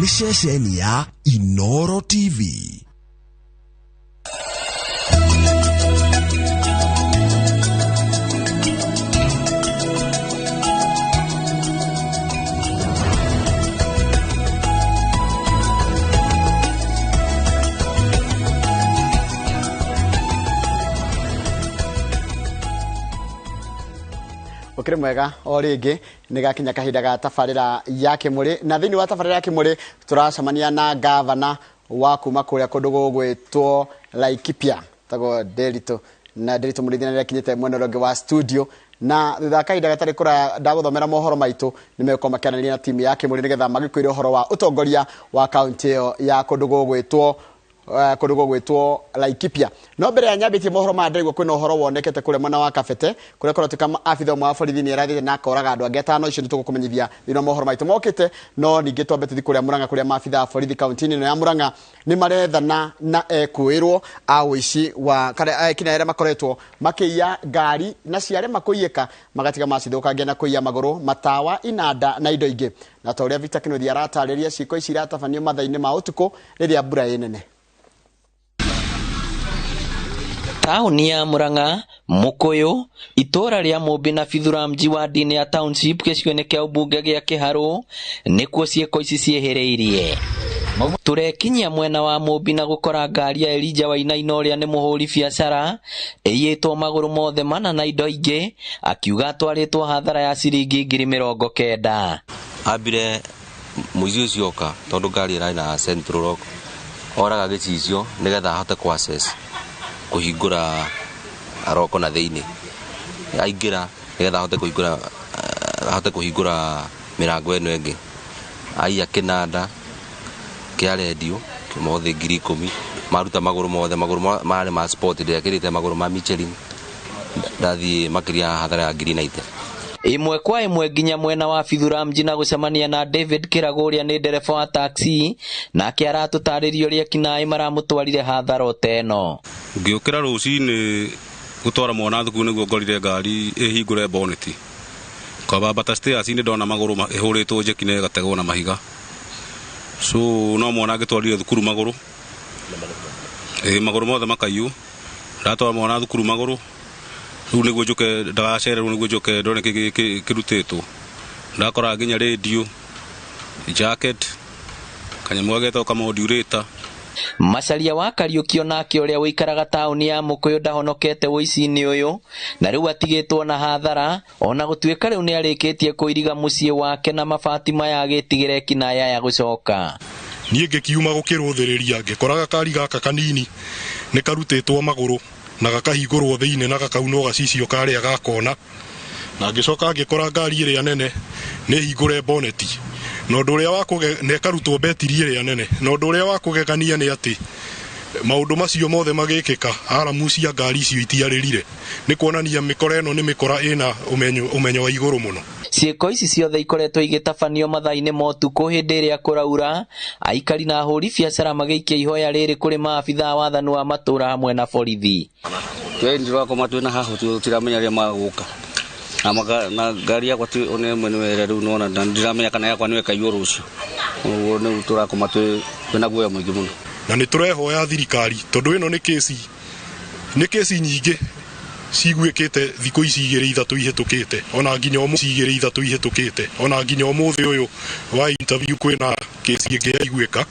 Nĩ ceceni ya Inoro TV. Ukiri mwega o rĩngĩ, nĩ gakinya kahinda ga tabarĩra ya Kĩmũrĩ, na thĩinĩ wa tabarĩra ya Kĩmũrĩ tũracemania na gavana wa kuma kũrĩa kũndũ gũgwĩtwo Laikipia tagwo Nderitu, na Nderitu Mũrĩithi nĩ akinyĩte mwena ũrĩa ũngĩ wa studio, na thutha wa kahinda gatarĩ kũraya ndagũthomera mohoro maitũ nĩ megũkorwo makĩaranĩria na timu ya Kĩmũrĩ nĩgetha magĩkwĩre ũhoro wa ũtongoria wa kaunti ĩyo ya kũndũ gũgwĩtwo Laikipia. No mbere ya nyambĩtie mohoro maya, ndĩraigua kwĩna ũhoro wonekete kũrĩa mwena wa Kabete, kũrĩa kũratuĩka abitha ũmwe wa borithi nĩ arathiĩte na akoraga andũ angĩ atano. Icio nĩ tũgũkũmenyithia thĩinĩ wa mohoro maitũ mokĩte. No ningĩ twambe tũthiĩ kũrĩa Murang'a, kũrĩa maabitha a borithi kaunti-inĩ ĩno ya Murang'a nĩ marethana na ekũĩrwo a ũici wa kana ekinaĩ arĩa makoretwo makĩiya ngari na ciarema kũiyĩka magatiga macithũkangia na kũiya magũrũ, matawa, inanda na indo ingĩ. Na ta ũrĩa Victor Kĩnuthia aratarĩria, ciĩko ici iratabanio mathaa-inĩ ma ũtukũ rĩrĩa mbura ĩ nene. Taũni ya Murang'a, Mukuyu, itũũra rĩa Mũmbi na Bithuramji wadi-inĩ ya Township gĩcigo-inĩ kĩa ũmbunge gĩa Kĩharũ nĩkuo ciĩko ici ciĩhĩrĩirie. Tũrekinyia mwena wa Mũmbi na gũkora ngari ya Elijah Wainaina ũrĩa nĩ mũhũri biacara ĩiyĩtwo magũrũ mothe mana na indo ingĩ, akiuga atwarĩtwo hathara ya ciringi 90,000. Ambire mũici ũcio oka, tondũ ngari ĩrarĩ na central lock, oraga gĩcicio nĩgetha ahote kũ access kũhingũra roko na thĩinĩ, aingĩra nĩgetha ahote kũhingũra mĩrango ĩno ĩngĩ. Aiya kĩnanda kĩa rendio mothe 10,000, maruta magũrũ mothe, magũrũ marĩ ma sport, ndekĩrĩte magũrũ ma Michelin, ndathiĩ makĩria hathara ya 90,000. Ĩmwe kwa ĩmwe nginya mwena wa Bithuramji na gũcemania na David Kĩrago ũrĩa nĩ ndereba wa taxi, nake aratũtarĩria ũrĩa ekinaĩ maramũtwarire hathara ta ĩno. Ngĩũkĩra rũcinĩ gũtwara mwana thukuru nĩguo ngorire ngari ĩhingũre boneti. Kwambata stairs-inĩ ndona magũrũ ĩhũrĩtwo njeki na ĩgategwo na mahiga, so no mwana angĩtwarire thukuru magũrũ, ĩ magũrũ mothe makaiywo. Ndatwara mwana thukuru magũrũ rĩu nĩguo njũke ndagacererwo, nĩguo njoke ndone kĩ kĩrutĩtwo. Ndakora nginya radio, jacket, kanyamũ gagetagwo kamodulator. Macaria wa Kariũkio nake ũrĩa ũikaraga taũni ya Mũkũyũ ndahonokete ũici-inĩ ũyũ, na rĩu atigĩtwo na hathara ona gũtuĩka rĩu nĩ arĩkĩtie kũiriga mũciĩ wake na mabati maya, agĩtigĩra ekinaĩ aya gũcoka. Niĩ ngĩkiuma gũkĩrũthĩrĩria, ngĩkora gakari gaka kanini nĩ karutĩtwo magũrũ na gakahingũrwo thĩinĩ na gakaunwo gacicio karĩa gakona, na ngĩcoka ngĩkora ngari ĩrĩa nene nĩ hingũre boneti na ũndũ ũrĩa wa kũge na ĩkarutwo betiri ĩrĩa nene. Na ũndũ ũrĩa wa kũgegania nĩ atĩ maũndũ macio mothe magĩkĩka, aramu cia ngari icio itiarĩrire, nĩ kuonania mĩkora ĩno nĩ mĩkora ĩna ũmenyo wa igũrũ mũno. Ciĩko ici ciothe ikoretwo igĩtabanio mathaa-inĩ ma ũtukũ hĩndĩ ĩrĩa kũraura, aikari na ahũri biacara magĩikia ihoya rĩrĩ kũrĩ maabitha a wathani wa matũũra hamwe na borithi. Twendi twakoma twĩna haho, tũtiramenya rĩrĩa magũka na na ngari yakwa ti one ĩmwe nĩwe ĩrĩa rĩu nona, na ndiramenya kana yakwa nĩwe ĩkaiywo rũciũ. Ũguo nĩu tũrakoma twĩna guoya mũingĩ mũno. Na nĩ tũrehoya thirikari, tondũ ĩno nĩ kĩci nyingĩ ciguĩkĩte thikũ ici 2 3 ihĩtũkĩte, ona nginya 2 3 ihĩtũkĩte, ona nginya ũmũthĩ ũyũ wa interview kwĩna kĩci ĩngĩ yaiguĩka.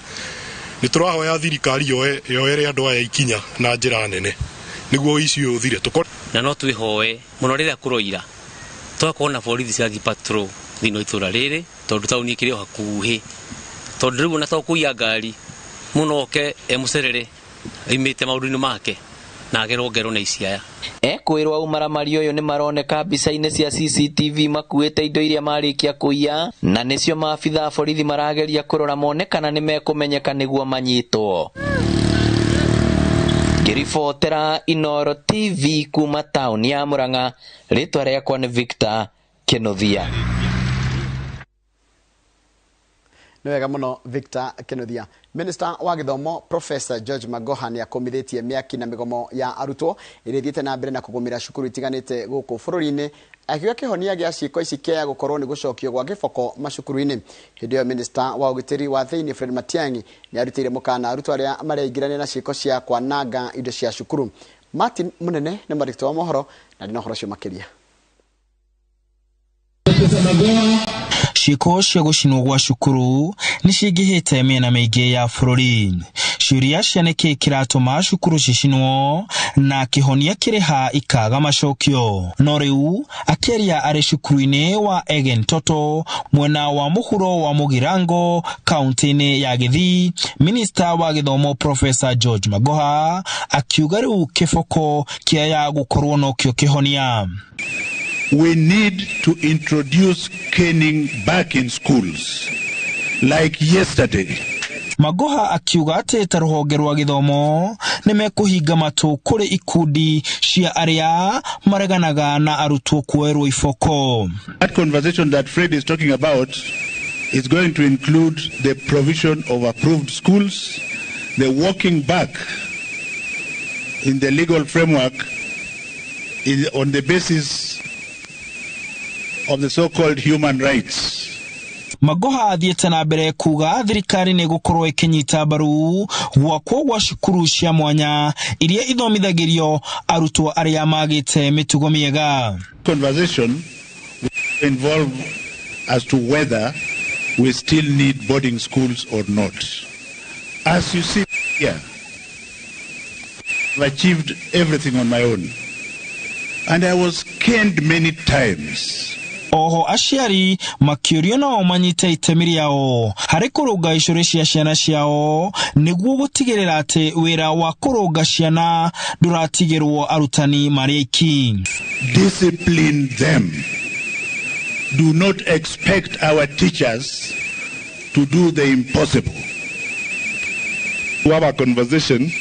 Nĩ tũrahoya thirikari yoere andũ aya ikinya na njĩra nene nĩguo ũici ũyũ ũthire. Na no twĩhoe mũno rĩrĩa kũroira tũgakorwo na borithi cirathiĩ patrol thĩinĩ wa itũũra rĩrĩ, tondũ taũni ĩkĩrĩ o hakuhĩ, tondũ rĩu ona to kũiya ngari mũno oke emũcerere aimĩte maũndũ-inĩ make na agerwo ngero na ici aya. Ekwĩrwo aumaramari ũyũ nĩ maroneka mbica-inĩ cia CCTV makuĩte indo iria marĩkia kũiya, na nĩcio maabitha a borithi marageria kũrora mone kana nĩ mekũmenyeka nĩguo manyitwo. Ngĩribotera Inoro TV kuma taũni ya Murang'a, rĩtwa rĩakwa nĩ Victor Kĩnuthia. Nĩ wega mũno Victor Kinuthia. Minister wa gĩthomo Professor George Magoha nĩ akũmithĩtie mĩaki na mĩgomo ya arutwo ĩrĩa ĩthiĩte na mbere na kũgũmĩra cukuru itiganĩte gũkũ bũrũri-inĩ, akiuga kĩhonia gĩa ciĩko ici kĩa gũkorwo nĩ gũcokio gwa gĩboko macukuru-inĩ. Hĩndĩ ĩyo Minister wa ũgitĩri wa thĩinĩ Fred Matiang'i nĩ arutĩire mũkana arutwo arĩa mareingĩrania na ciĩko cia kwananga indo cia cukuru. Martin Munene nĩ mwandĩki wa mohoro na ndĩ na ũhoro ũcio makĩria. Ciĩko cia gũcinwo gwa cukuru nĩ cingĩhĩte mĩena mĩingĩ ya bũrũri. Ciũria cia nĩkĩ kĩratũma cukuru cicinwo na kĩhonia kĩrĩ ha ikaga macokio. No rĩu akĩaria arĩ cukuru-inĩ wa Egen Toto mwena wa mũhuro wa Mũgirango kaunti-inĩ ya Gĩthii, minista wa gĩthomo Professor George Magoha akiuga rĩu kĩboko kĩaya gũkorwo nokĩo kĩhonia. We need to introduce caning back in schools, like yesterday. Magoha akiuga atĩ ta rũhonge rwa gĩthomo nĩ mekũhinga matũ kũrĩ ikundi cia arĩa mareganaga na arutwo kuoerwo iboko. That conversation that Fred is talking about is going to include the provision of approved schools, the walking back in the legal framework on the basis of the so-called human rights. Magoha athiĩte na mbere kuga thirikari nĩ gũkorwo ĩkĩnyita mbaru gwakwo gwa cukuru cia mwanya iria ithomithagĩrio arutwo arĩa magĩte mĩtugo mĩega. Conversation will involve as to whether we still need boarding schools or not. As you see here, I've achieved everything on my own. And I was caned many times. Oho aciari makĩũrio nao manyite itemi rĩao harĩ kũrũnga icũrĩ cia ciana ciao nĩguo gũtigĩrĩra atĩ wĩra wa kũrũnga ciana ndũratigĩrwo arutani marĩ aiki. Discipline them. Do not expect our teachers to do the impossible. We have a conversation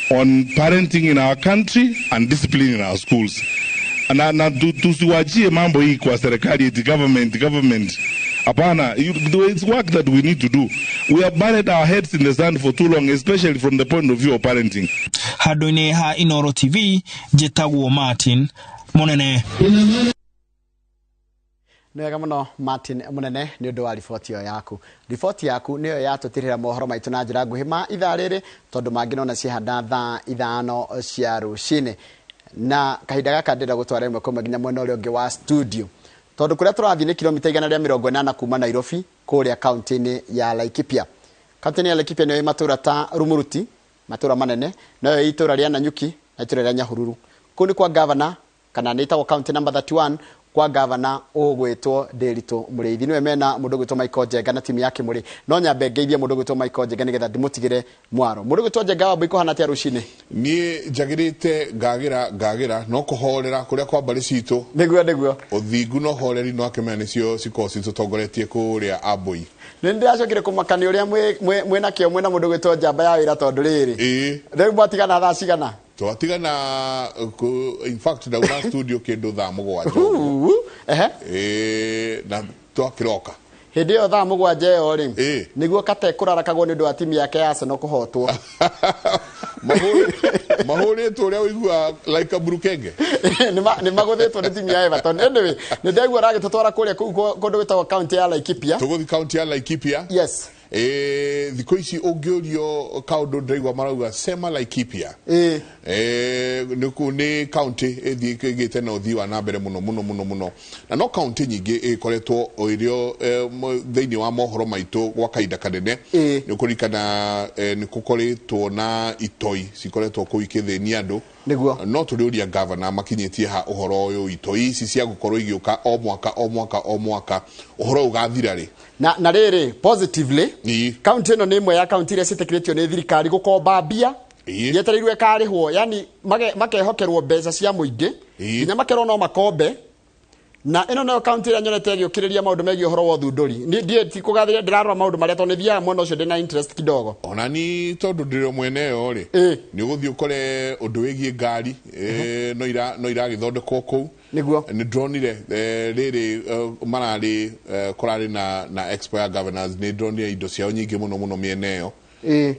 on parenting in our country and discipline in our schools. Na tusiwachie mambo hii kwa serikali eti government government. Hapana, it's work that we need to do. We have buried our heads in the sand for too long, especially from the point of view of parenting. Handũ-inĩ ha Inoro TV, njĩtagwo Martin Munene. Nĩ wega mũno Martin Munene nĩ ũndũ wa riboti ĩyo yaku. Riboti yaku nĩyo yatũtirĩra mohoro maitũ na njĩra nguhĩ ma ithaa rĩrĩ, tondũ mangĩ nona ciehanda thaa 5 cia rũcinĩ. Na kahinda gaka ndĩrenda gũtwara ĩmwe kwa ĩmwe nginya mwena ũrĩa ũngĩ wa studio, tondũ kũrĩa tũrathiĩ nĩ kilomita 180 kuma Nairobi kũrĩa kaunti-inĩ ya Laikipia. Kaunti-inĩ ya Laikipia nĩyo ĩ matũra ta Rumuruti, matũra manene, noyo itũra rĩa Nanyuki na itũra rĩa Nyahururu. Kũu nĩ kwa gavana, kana nĩ ĩtagwo county number 31, kwa gavana ũgwĩtwo Ndiritu Mũrĩithi. Nĩwe mena mũndũ ũgwĩtwo Michael Njenga na timu yake mũrĩ. No nyambe ngeithie mũndũ ũgwĩtwo Michael Njenga nĩgetha ndĩmũtigĩre mwaro. Mũndũ ũgwĩtwo Njenga wa Mbui kũhana atĩa rũcinĩ? Niĩ njagĩrĩte ngagĩra no kũhorera kũrĩa kwa mbarĩ citũ. Nĩguo nĩguo. Ũthingu na ũhoreri no akĩmenya nĩcio cikoragwo citũtongoretie kũrĩa Ambui. Nĩ ndĩracokire kũmaka nĩ ũrĩa mwĩna kĩo mwĩna mũndũ ũgwĩtwo njamba ya wĩra tondũ rĩrĩ. Rĩu mwatigana thaa cigana? Twatigana in fact ndauma studio kĩndũ thaa 7. Na twakĩroka. Hĩndĩ ĩyo thaa 7 ĩyo rĩ, nĩguo Kate kũrarakagwo nĩ ũndũ wa timu yake ya Arsenal kũhotwo. Mahũrĩtwo ũrĩa ũiguaga like a burukenge. Nĩ magũthĩtwo nĩ timu ya Everton. Anyway, nĩ ndaigua ũragĩtũtwara kũrĩa kũu kũndũ gwĩtagwo kaunti ya Laikipia. Tũgũthiĩ kaunti ya Laikipia. Yes. Thikũ ici ũngĩũrio kaũndũ ndĩraigua marauga sema Laikipia. Nĩ kaunti ĩthiĩ ĩgĩte na ũthii wa na mbere mũno mũno mũno mũno. Na no kaunti nyingĩ ĩkoretwo ĩrĩ thĩinĩ wa mohoro maitũ gwa kahinda kanene. Nĩ ũkũririkana nĩ gũkoretwo na itoi cikoretwo kũu ikĩthĩnia andũ. Nĩguo. No tũrĩũria gavana makinyĩtie ha ũhoro ũyũ itoi ici cia gũkorwo igĩũka o mwaka o mwaka o mwaka ũhoro ũgathira rĩ. Na rĩrĩ positively kaunti ĩno nĩ ĩmwe ya kaunti iria ciĩtĩkĩrĩtio nĩ thirikari gũkomba mbia yetereirwo ĩkarĩhwo, yani makehokerwo mbeca cia mũingĩ nginya makerwo no makombe. Na ĩno nayo kaunti ĩrĩa nyonete ĩgĩũkĩrĩria maũndũ megiĩ ũhoro wa ũthundũri. Ndiĩ ti kũgathĩrĩria, ndĩrarora maũndũ marĩa tondũ nĩ thiaga mwena ũcio ndĩna interest kidogo. Ona ni tondũ ndĩrĩ mwene ĩyo rĩ, nĩ ũgũthiĩ ũkore ũndũ wĩgiĩ ngari no iragĩthondekwo kũu. Nĩguo. Nĩ ndronire rĩrĩ mararĩ kũrarĩ na expo ya governors, nĩ ndronire indo ciao nyingĩ mũno mũno mĩena ĩyo.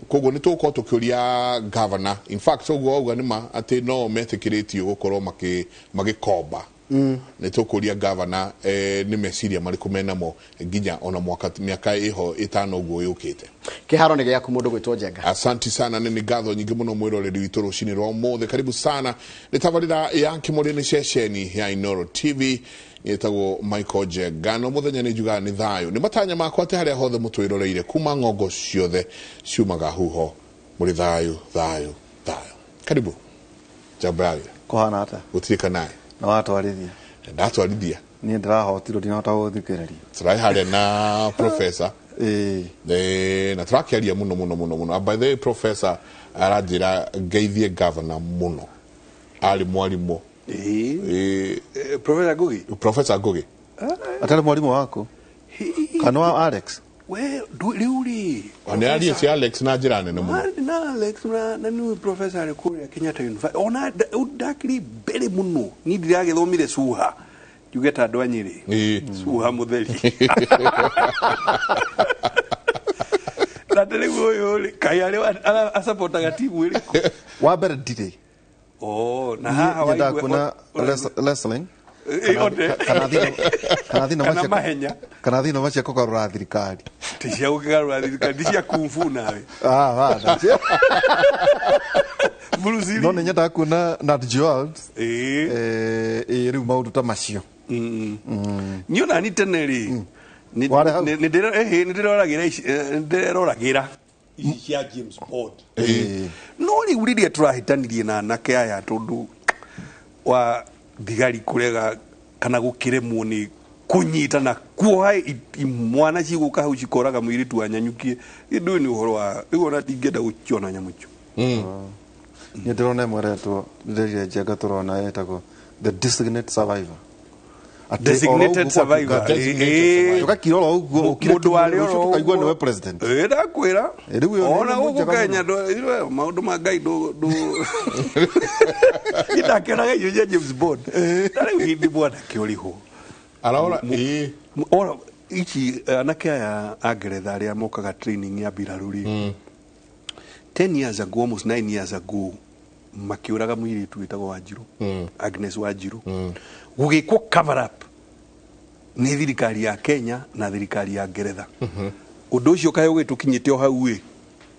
Koguo nĩ tũgũkorwo tũkĩũria governor, in fact ũguo wauga nĩ ma atĩ no metĩkĩrĩtio gũkorwo magĩkomba. Nĩ tũkũria governor nĩ meciria marĩkũ menamo nginya ona mwaka mĩaka ĩho 5 ũguo yũkĩte. Kĩharo nĩ gĩaku mũndũ gwĩtwo Njenga. Asanti sana, nĩ ngatho nyingĩ mũno mwĩroreri witũ rũcinĩ rwa ũmũthĩ. Karibu sana nĩ tabarĩra ya Kĩmũrĩ, nĩ ceceni ya Inooro TV, ĩtagwo Michael Njenga. No mũthenya nĩ njugaga nĩ thayũ, nĩ matanya makwa atĩ harĩa hothe mũtwĩroreire kuma ng'ongo ciothe ciumaga huho mũrĩ thayũ thayũ thayũ. Karibu njamba ya wĩra. Kũhana atĩa? Gũtirĩ kanaĩ. Na watwarithia? Ndatwarithia. Niĩ ndĩrahotirwo, ndinahota gũthikĩrĩria. Tũrarĩ harĩa na professor na tũrakĩaria mũno mũno mũno mũno. By the way, professor aranjĩra ngeithie governor mũno, arĩ mwarimũ. Professor Ngugi. Professor Ngugi. Atarĩ mwarimũ waku kana wa Alex? We rĩu rĩ. Nĩ arie cia Alex na njĩra nene mũno. Na Alex na nĩ professor arĩ kũrĩa Kenyatta University. Ona ndakĩrĩ mbere mũno, niĩ ndiragĩthomire Suha, njuge ta andũ a Nyĩrĩ, Suha mũtheri. Na rĩu ũyũ rĩ, kaĩ arĩ asapotaga timu ĩrĩkũ? Wa mbere ndirĩ. Oh, na haha nyendaga kuona wrestling kana mahenya kana thinema cia kũgarũra thirikari. Ti cia gũkĩgarũra thirikari, ti cia kung fu nawe. No nĩ nyendaga kuona Nat Geo. Rĩu maũndũ ta macio. Niĩ ona ni tene rĩ, nĩ ndĩreroragĩra ici cia James Bond. No rĩu rĩrĩa tũrahĩtanirie na anake aya tondũ wa thigari kũrega kana gũkĩremwo nĩ kũnyita na kuoha mwana cigũka hau cikoraga mũirĩtu wa nyanyukie, ndũĩ nĩ ũhoro wa rĩu ona ndingĩenda gũkiona nyamũ icio. Niĩ ndĩrona ĩmwe ĩretwo ndĩrire Njenga tũrona ĩtagwo The Designated Survivor. Designated Survivor. Ũgakira oro ũguo mũndũ warĩ oro ũkaigua nĩwe president. Ndakwĩra ona gũkũ Kenya maũndũ ma Ngai ndakĩonaga icio cia James Bond. Na rĩu hĩndĩ mwanake ũrĩho arora ora ici anake aya a Ngeretha arĩa mokaga training ya mbirarũ rĩ, 10 years ago, almost 9 years ago, makĩũraga mũirĩtu wĩtagwo Wanjiru, Agnes Wanjiru. Gũgĩkwo cover up nĩ thirikari ya Kenya na thirikari ya Ngeretha. Ũndũ ũcio kaĩ ũgĩtũkinyĩte o hau ĩ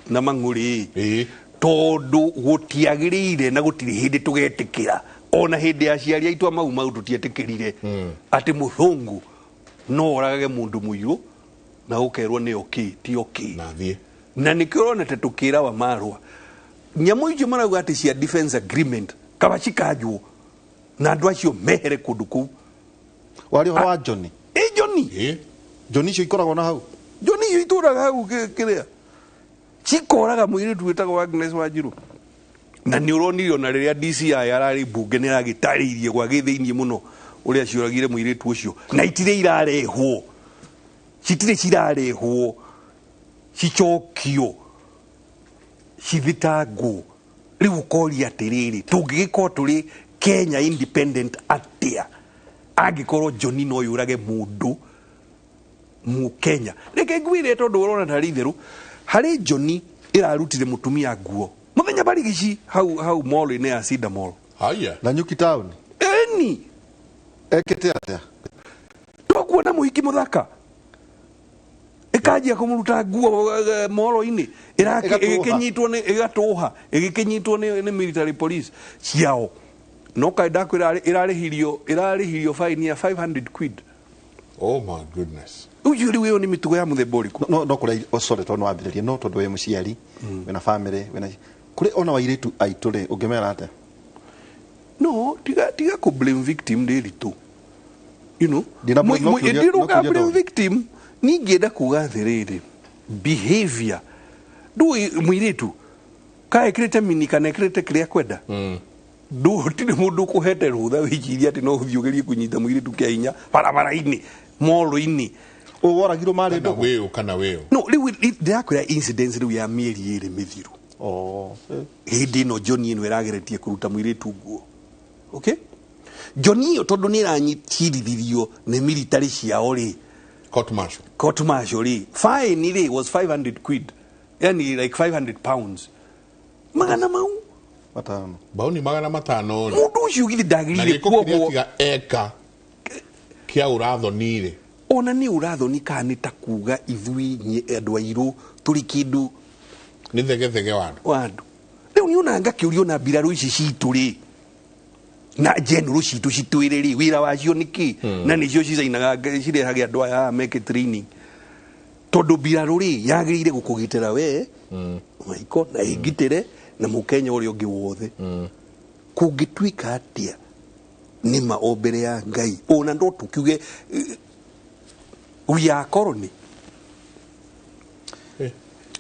na mang'ũrĩ ĩ, tondũ gũtiagĩrĩire na gũtirĩ hĩndĩ tũgetĩkĩra ona hĩndĩ ya aciari aitũ a Mau Mau tũtietĩkĩrire atĩ mũthũngũ no oragage mũndũ mũirũ na ũkerwo nĩ okay ti okay. Na nĩkĩo ũronete tũkĩra wa marũa nyamũ icio marauga atĩ cia defense agreement kaba cikanjwo na andũ acio mehere kũndũ kũu. Warĩ ũhoro wa Johnny. Johnny. Johnny icio ikoragwo na hau. Johnny icio itũraga hau kĩrĩa cikoraga mũirĩtu wĩtagwo Agnes Wanjiru. Na nĩ ũronire ona rĩrĩa DCI ararĩ mbunge nĩ aragĩtarĩirie gwa gĩthĩinĩ mũno ũrĩa cioragire mũirĩtu ũcio, na itirĩ irarehwo, citirĩ cirarehwo cicokio cithitangwo. Rĩu ũkoria atĩrĩrĩ, tũngĩgĩkorwo tũrĩ Kenya independent atĩa angĩkorwo Johnny no yũrage mũndũ Mũkenya? Reke ngwĩre tondũ ũrona tarĩ itherũ harĩ Johnny ĩrarutire mũtumia nguo mũthenya barigici hau hau mall-inĩ ya Cedar Mall. Haya. Na Nyuki town. Eni. Ekĩte atĩa? Twakuona mũhiki mũthaka ĩkanjia kũmũruta nguo mall-inĩ, ĩgĩkĩnyitwo nĩ ĩgatũha, ĩgĩkĩnyitwo nĩ military police ciao. No kaĩ ndakwĩra ĩrarĩhirio fine ya 500 quid. Oh my goodness. Ũyũ rĩu ĩyo nĩ mĩtugo ya mũthemba ũrĩkũ? No kũrĩa sorry tondũ wambĩrĩria, no tondũ wĩ mũciari, wĩna family, wĩna kũrĩ ona wairĩtu aitũ rĩ, ũngĩmera atĩa? No tiga kũ blame victim ndĩ ritũ. You know, Ndĩrũka blame victim, ningĩenda kuga atĩrĩrĩ, behavior ndũĩ mũirĩtu ka ekĩrĩte mini kana ekĩrĩte kĩrĩa kwenda, ndũtirĩ mũndũ ũkũhete rũtha wĩcirie atĩ no ũthiĩ ũgerie kũnyita mũirĩtu kĩa hinya barabara-inĩ mall-inĩ. Ũworagirwo marĩ ndũgũ kana wĩũ. No rĩu ndĩrakwĩra incidents rĩu ya mĩeri 2 mĩthiru. Hĩndĩ ĩno Johnny ĩno ĩrageretie kũruta mũirĩtu nguo. Okay? Njoni ĩyo tondũ nĩ ĩracirithĩrio nĩ military ciao rĩ, court martial, court martial rĩ, fine rĩ was 500 quid, yani like 500 pounds, magana mau matano, bauni 500 rĩ. Mũndũ ũcio githĩ Na ndagĩrĩire gĩko kĩrĩa kuohwo? tiga eka kĩa ũrathoni rĩ. Ona nĩ ũrathoni kana nĩ ta kuga ithuĩ andũ airũ tũrĩ kĩndũ nĩ thegethege wa andũ. Wa andũ. Rĩu nĩ ona ngakĩũrio na mbirarũ ici citũ rĩ, na general citũ citwĩre rĩ, wĩra wacio nĩ kĩ? Na nĩcio cicainaga cirehage andũ aya haha meke training, tondũ mbirarũ rĩ yagĩrĩire gũkũgitĩra we maiko na ĩngitĩre na mũkenya ũrĩa ũngĩ wothe. Kũngĩtuĩka atĩa nĩma o mbere ya Ngai, ona no tũkiuge we are colony.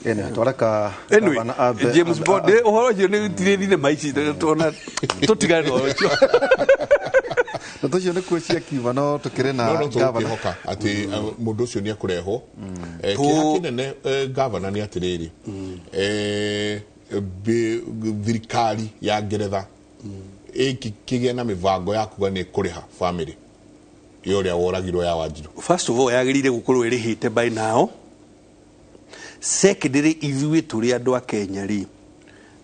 Ene twareka Anyway, gavana ambe- James ambe- Bond, ũhoro ũcio nĩ tirĩ maici tona tũtigane na ũhoro ũcio. Na tũcio nĩkuo ciakiuma, no tũkĩrĩ na no gavana. tũgũkĩhoka atĩ mũndũ ũcio nĩ ekũrehwo. Kĩeha kĩnene, gavana, nĩ atĩrĩrĩ, thirikari ya Ngeretha ĩkĩgĩa na mĩbango ya kuga nĩ ĩkũrĩha family ya ũrĩa woragirwo ya Wanjiru. First of all, yagĩrĩire gũkorwo ĩrĩhĩte by now. Secondly, ithuĩ tũrĩ andũ a Kenya rĩ,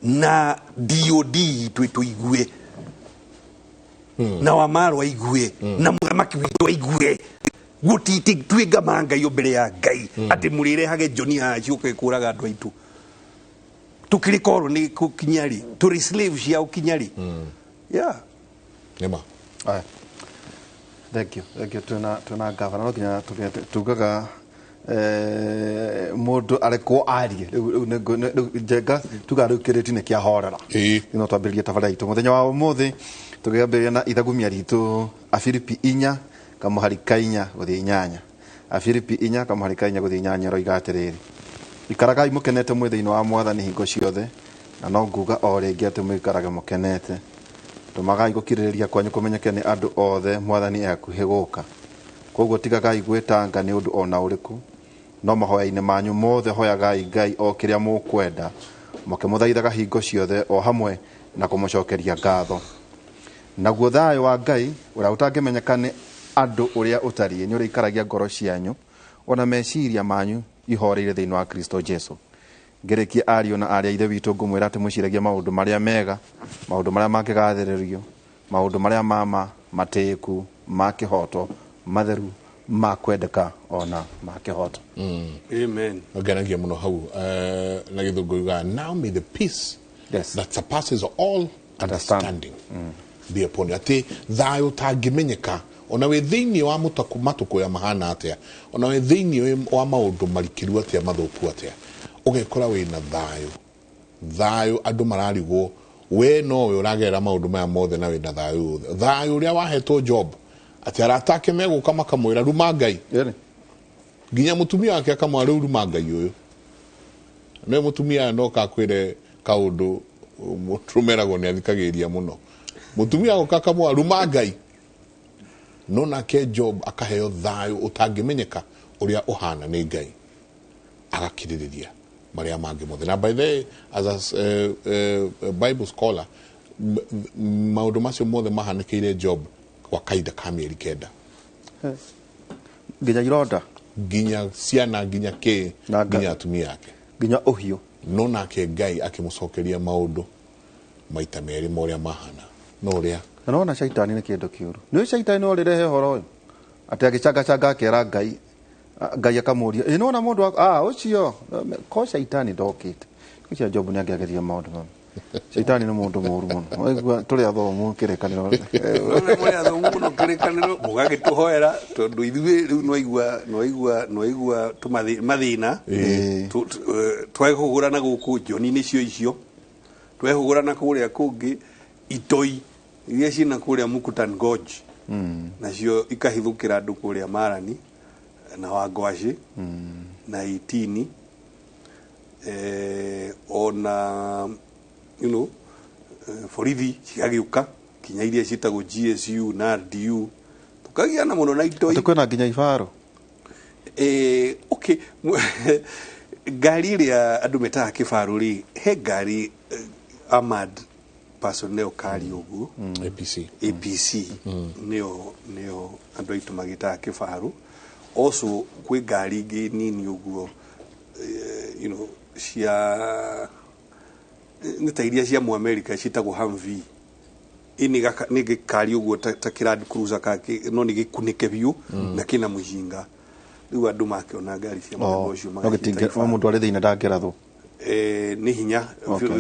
na DOD itũ ĩtũigue, na Wamarwa aigue, na mũthamaki witũ aigue, gũtiti twĩ ngama Ngai o mbere ya Ngai atĩ mũrĩrehage njoni haha ciũke kũraga andũ aitũ. Tũkĩrĩ korwo nĩ gũkinya rĩ, tũrĩ slave ciao kinya rĩ? Yeah. Nĩma. Aya. Thank you, thank you. Twina gavana, no nginya tugaga mũndũ arekwo arie. Rĩu Njenga tugaga rĩu kĩrĩti nĩ kĩahorera. No twambĩrĩrie tabarĩra itũ mũthenya wa ũmũthĩ tũkĩambĩrĩria na ithagumia ritũ, Afilipi 4:4-8. Afilipi 4:4-8 ĩroiga atĩrĩrĩ: "Ikaragai mũkenete mwĩ thĩinĩ wa Mwathani hingo ciothe, na no nguga o rĩngĩ atĩ mũikarage mũkenete. Tũmagai gũkirĩrĩria kwanyu kũmenyeke nĩ andũ othe. Mwathani e hakuhĩ gũka. Koguo tigagai gwĩtanga nĩ ũndũ ona ũrĩkũ, no mahoya-inĩ manyu mothe hoyagai Ngai o kĩrĩa mũkwenda, mũkĩmũthaithaga hingo ciothe o hamwe na kũmũcokeria ngatho. Naguo thayũ wa Ngai ũrĩa ũtangĩmenyeka nĩ andũ ũrĩa ũtariĩ nĩ ũrĩikaragia ngoro cianyu ona meciria manyu ihoreire thĩinĩ wa Kristo Jesu. Ngĩrĩkia, ariũ na arĩ a ithe witũ, ngũmwĩra atĩ mwĩciragie maũndũ marĩa mega, maũndũ marĩa mangĩgathĩrĩrio, maũndũ marĩa mama matĩĩku, ma kĩhoto, matheru, ma kwendeka, ona ma kĩhoto." Amen. Ngenagia mũno hau, na gĩthũngũ yugaga, "Now may the peace that surpasses all understanding be upon you." Atĩ thayũ ũtangĩmenyeka, ona wĩ thĩinĩ wa matũkũya mahana atĩa, ona wĩ thĩinĩ wa maũndũ marikĩru atĩa, mathũku atĩa, ũgekora wĩna thayũ. Thayũ andũ mararigwo we nowe ũragerera maũndũ maya mothe na wĩna thayũ wothe, thayũ ũrĩa wahetwo Job atĩ arata ake megũka makamwĩra, "Ruma Ngai." Nginya mũtumia wake akamwĩra, "Rĩu ruma Ngai ũyũ." Nĩwe mũtumia no kakwĩre kaũndũ mũtũmeragwo nĩ athikagĩrĩria mũno. Mũtumia agoka akamwĩra, "Ruma Ngai." No nake Job akaheo thayũ ũtangĩmenyeka ũrĩa ũhana nĩ Ngai, agakirĩrĩria marĩa mangĩ mothe. Na by the way, as a Bible scholar, maũndũ macio mothe mahanĩkĩire Job kwa kahinda ka mĩeri 9. Nginya ironda. Nginya ciana, nginya kĩ, nginya atumia ake. Nginya ũhiũ. No nake Ngai akĩmũcokeria maũndũ maita merĩ ma ũrĩa mahana no ũrĩa. Na nona caitani nĩ kĩndũ kĩũru. Nĩ caitani no rĩrehe ũhoro ũyũ atĩ agĩcangacanga akera Ngai, Ngai akamũria, "Ĩ nona mũndũ ũcio ko caitani ndokĩte?" Ũcio Job nĩ angĩageririe maũndũ mau. Caitani nĩ mũndũ mũũru mũno. Waigua tũrĩ athomu kĩrĩkanĩro. Mũrĩ athomu mũno kĩrĩkanĩro, mũgagĩtũhoera tondũ ithuĩ rĩu nwaigua mathĩna twehũgũra na gũkũ njoni nĩcio icio, twehũgũra na kũrĩa kũngĩ itoi iria ciĩna kũrĩa Mukutan Gorge, nacio ikahithũkĩra andũ kũrĩa Marani na Wangwacĩ na Itini, ona borithi cigagĩũka kinya iria ciĩtagwo GSU na RDU, tũkagiana mũno na itoi. Atĩ kwĩna nginya ibaro. Okay, ngari ĩrĩa andũ metaga kĩbarũ rĩ, he ngari armored. Personnel Carrier ũguo. APC. APC nĩyo andũ aitũ magĩtaga kĩbaru. Also kwĩ ngari ingĩ nini ũguo, cia nĩ ta iria cia Mũamerika ciĩtagwo Humvee. Ĩ nĩ gĩkari ũguo ta kĩ Land Cruiser no nĩ gĩkunĩke biũ na kĩna mũcinga. Rĩu andũ makĩona ngari cia mũthemba ũcio No magaciĩta gĩtingĩ ibaru. mũndũ arĩ thĩinĩ ndangĩrathwo. Nĩ hinya.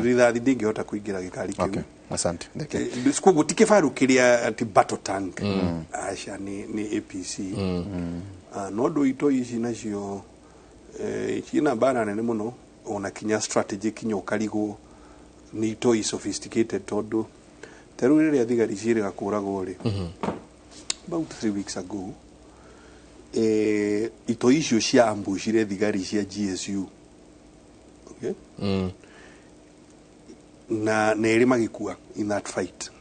Rithathi ndĩngĩhota kũingĩra gĩkari kĩu. Okay. Asante. Thank you. Koguo ti kĩbaru kĩrĩa ati battle tank, aca, nĩ APC. No ndũ itũ ici nacio ciĩna mbara nene mũno, ona kinya strategy kinya ũkarigwo nĩ itoi sophisticated, tondũ ta rĩu rĩrĩa thigari ciĩrĩga kũragwo rĩ, about 3 weeks ago, itoi icio cia ambushire thigari cia GSU, okay? Na nerĩ magĩkua in that fight,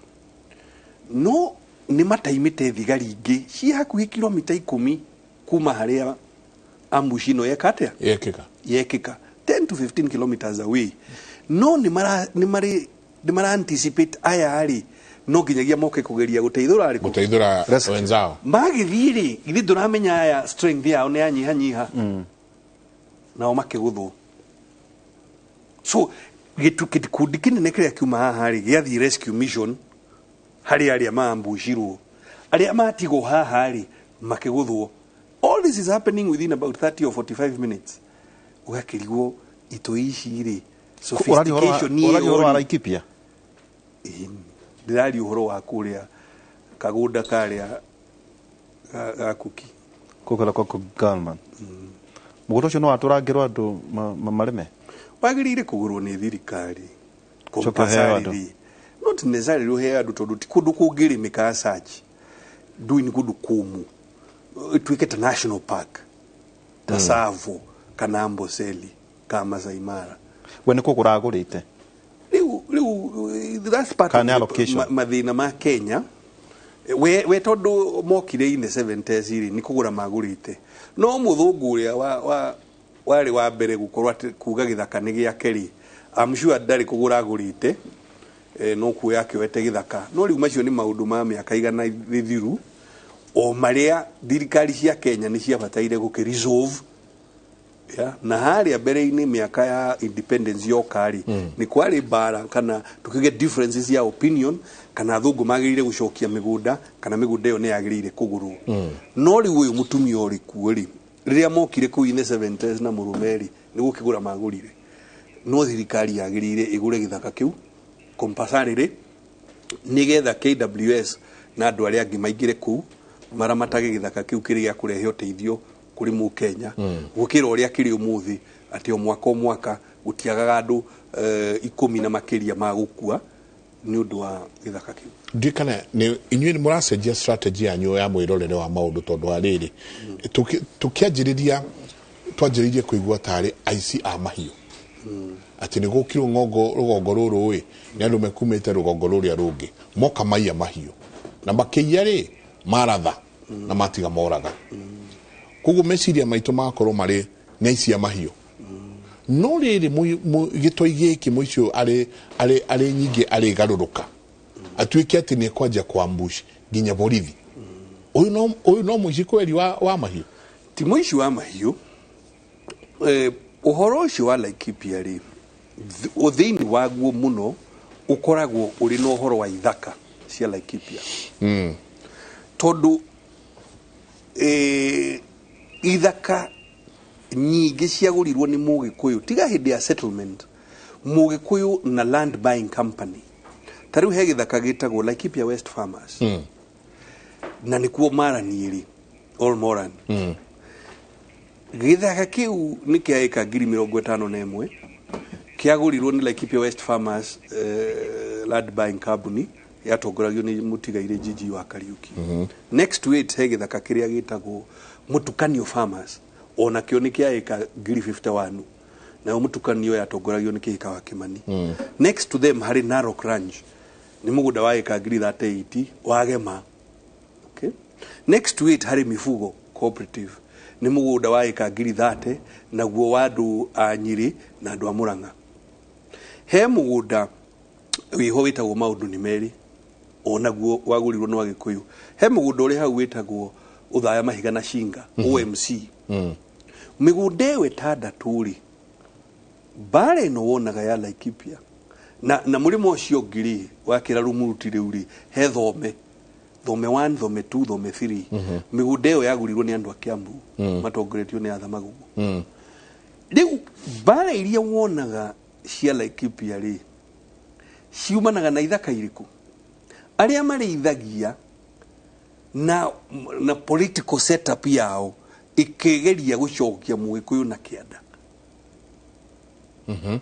no nĩ mataimĩte thigari ingĩ ciĩ hakuhĩ kilomita 10 kuma harĩa ambush ĩno yeka atĩa? Yekĩka. Yekĩka 10 to 15 kilometers away, no nĩ mara nĩ marĩ nĩ mara anticipate aya rĩ no nginyagia moke kũgeria gũteithũra rĩ. Gũteithũra wenzao. Magĩthiĩ rĩ, githĩ ndũramenya aya strength yao nĩ yanyihanyiha? Nao makĩgũthwo. So gĩkundi kĩnene kĩrĩa kiuma haha rĩ gĩathiĩ rescue mission harĩ arĩa maambucirwo, arĩa matigwo haha rĩ makĩgũthwo. All this is happening within about 30 or 45 minutes. Ũgakĩrigwo itoi ici rĩ, sophistication Ũraria ũhoro wa ĩyo rĩ. Laikipia? Ndĩraria ũhoro wa kũrĩa kagũnda karĩa ga Kuki. Kũkĩra kwa Galman. Mũgũnda ũcio no watũrangĩrwo andũ marĩme? Wagĩrĩire kũgũrwo nĩ thirikari. Ũcoke ũheo andũ. Compulsorily. Not necessarily ũheo andũ, tondũ ti kũndũ kũngĩrĩmĩka as such. Ndui nĩ kũndũ kũmũ, ĩtuĩke ta national park, ta Tsavo kana Amboseli kana Masai Mara. We nĩ kũgũra agũrĩte? Rĩu that's part Kana of nĩ allocation? mathĩna ma Kenya. We tondũ mokire in the 70s rĩ, nĩ kũgũra magũrĩte, no mũthũngũ ũrĩa wa warĩ wa mbere gũkorwo atĩ kuga gĩthaka nĩ gĩake rĩ, I'm sure ndarĩ kũgũra agũrĩte, no kuoya akĩoete gĩthaka. No rĩu macio nĩ maũndũ ma mĩaka 100 mĩthiru, o marĩa thirikari cia Kenya nĩ ciabataire gũkĩ resolve. Ya, na harĩa mbere-inĩ mĩaka ya independence yoka rĩ, nĩ kwarĩ mbara kana tukiuge differences ya opinion kana athũngũ magĩrĩire gũcokia mĩgũnda kana mĩgũnda ĩyo nĩ yagĩrĩire kũgũrwo. No rĩu ũyũ mũtumia ũrĩ kuo rĩ, rĩrĩa mokire kũu in the 70s na mũrũme rĩ, nĩ gũkĩgũra magũrire, no thirikari yagĩrĩire ĩgũre gĩthaka kĩu compulsorily nĩgetha KWS na andũ arĩa angĩ maingĩre kũu maramatage gĩthaka kĩu kĩrĩ gĩa kũrehe ũteithio kũrĩ mũkenya, gũkĩra ũrĩa kĩrĩ ũmũthĩ atĩ o mwaka o mwaka gũtiagaga andũ 10 na makĩria ma gũkua nĩ ũndũ wa gĩthaka kĩu. Ndiũ kana nĩ inyuĩ nĩ mũracenjia strategy yanyu ya mwĩrorere wa maũndũ, tondũ wa rĩrĩ tũkĩanjĩrĩria twanjĩrĩirie kũigua tarĩ aici a mahiũ, atĩ nĩ gũkirwo ng'ongo rũgongo rũrũ ĩ nĩ andũ mekumĩte rũgongo rũrĩa rũngĩ moka maiya mahiũ, na makĩiya rĩ maratha na matiga moraga. Koguo meciria maitũ magakorwo marĩ nĩ aici a mahiũ. No rĩrĩ gĩtoi gĩkĩ mũici ũyũ arĩ nyingĩ arĩgarũrũka atuĩke atĩ nĩ ekwanjia kũambush nginya borithi. Ũyũ no mũici kweri wa mahiũ? Ti mũici wa mahiũ. Ũhoro ũcio wa Laikipia rĩ, thĩinĩ waguo mũno ũkoragwo ũrĩ na ũhoro wa ithaka cia Laikipia, tondũ ithaka nyingĩ ciagũrirwo nĩ mũgĩkũyũ tiga hĩndĩ ya settlement, mũgĩkũyũ na land buying company. Ta rĩu he gĩthaka gĩtagwo Laikipia West Farmers, na nĩkuo Maraniĩrĩ Ol Moran. Gĩthaka kĩu nĩ kĩa ĩka 51,000, kĩagũrirwo nĩ Laikipia West Farmers, land buying company yatongoragio nĩ mũtigairĩ Jiji wa Kariuki. Next to it he gĩthaka kĩrĩa gĩtagwo Mũtukanio Farmers, onakĩo nĩ kĩa ĩka 51,000, nayo Mũtukanio yatongoragio nĩ Kĩhika wa Kĩmani. Next to them harĩ Narok Ranch, nĩ mũgũnda wa ĩka 38,000 wa Gema. Okay? Next to it harĩ Mifugo Cooperative, nĩ mũgũnda wa ĩka 30,000, naguo wa andũ a Nyĩrĩ na andũ a Mũrang'a. He mũgũnda Wĩho wĩtagwo maũndũ nĩ merĩ onaguo wagũrirwo nĩ Agĩkũyũ. He mũgũnda ũrĩ hau wĩtagwo Ũthaya Mahiga na Shinga, OMC. Mĩgũnda ĩyo ĩtandatũ rĩ, mbara ĩno wonaga ya Laikipia na mũrĩmo ũcio ũngĩ rĩ wa Kĩrarumuruti rĩu rĩ, he Thome, Thome 1, Thome 2, Thome 3. Mĩgũnda ĩyo yagũrirwo nĩ andũ a Kiambu matongoretio nĩ Arthur Magugu. Rĩu mbara iria wonaga cia Laikipia rĩ, ciumanaga na ithaka irĩkũ? Arĩa marĩithagia na political setup yao ĩkĩgeria gũcokia Mũgĩkũyũ na kĩanda.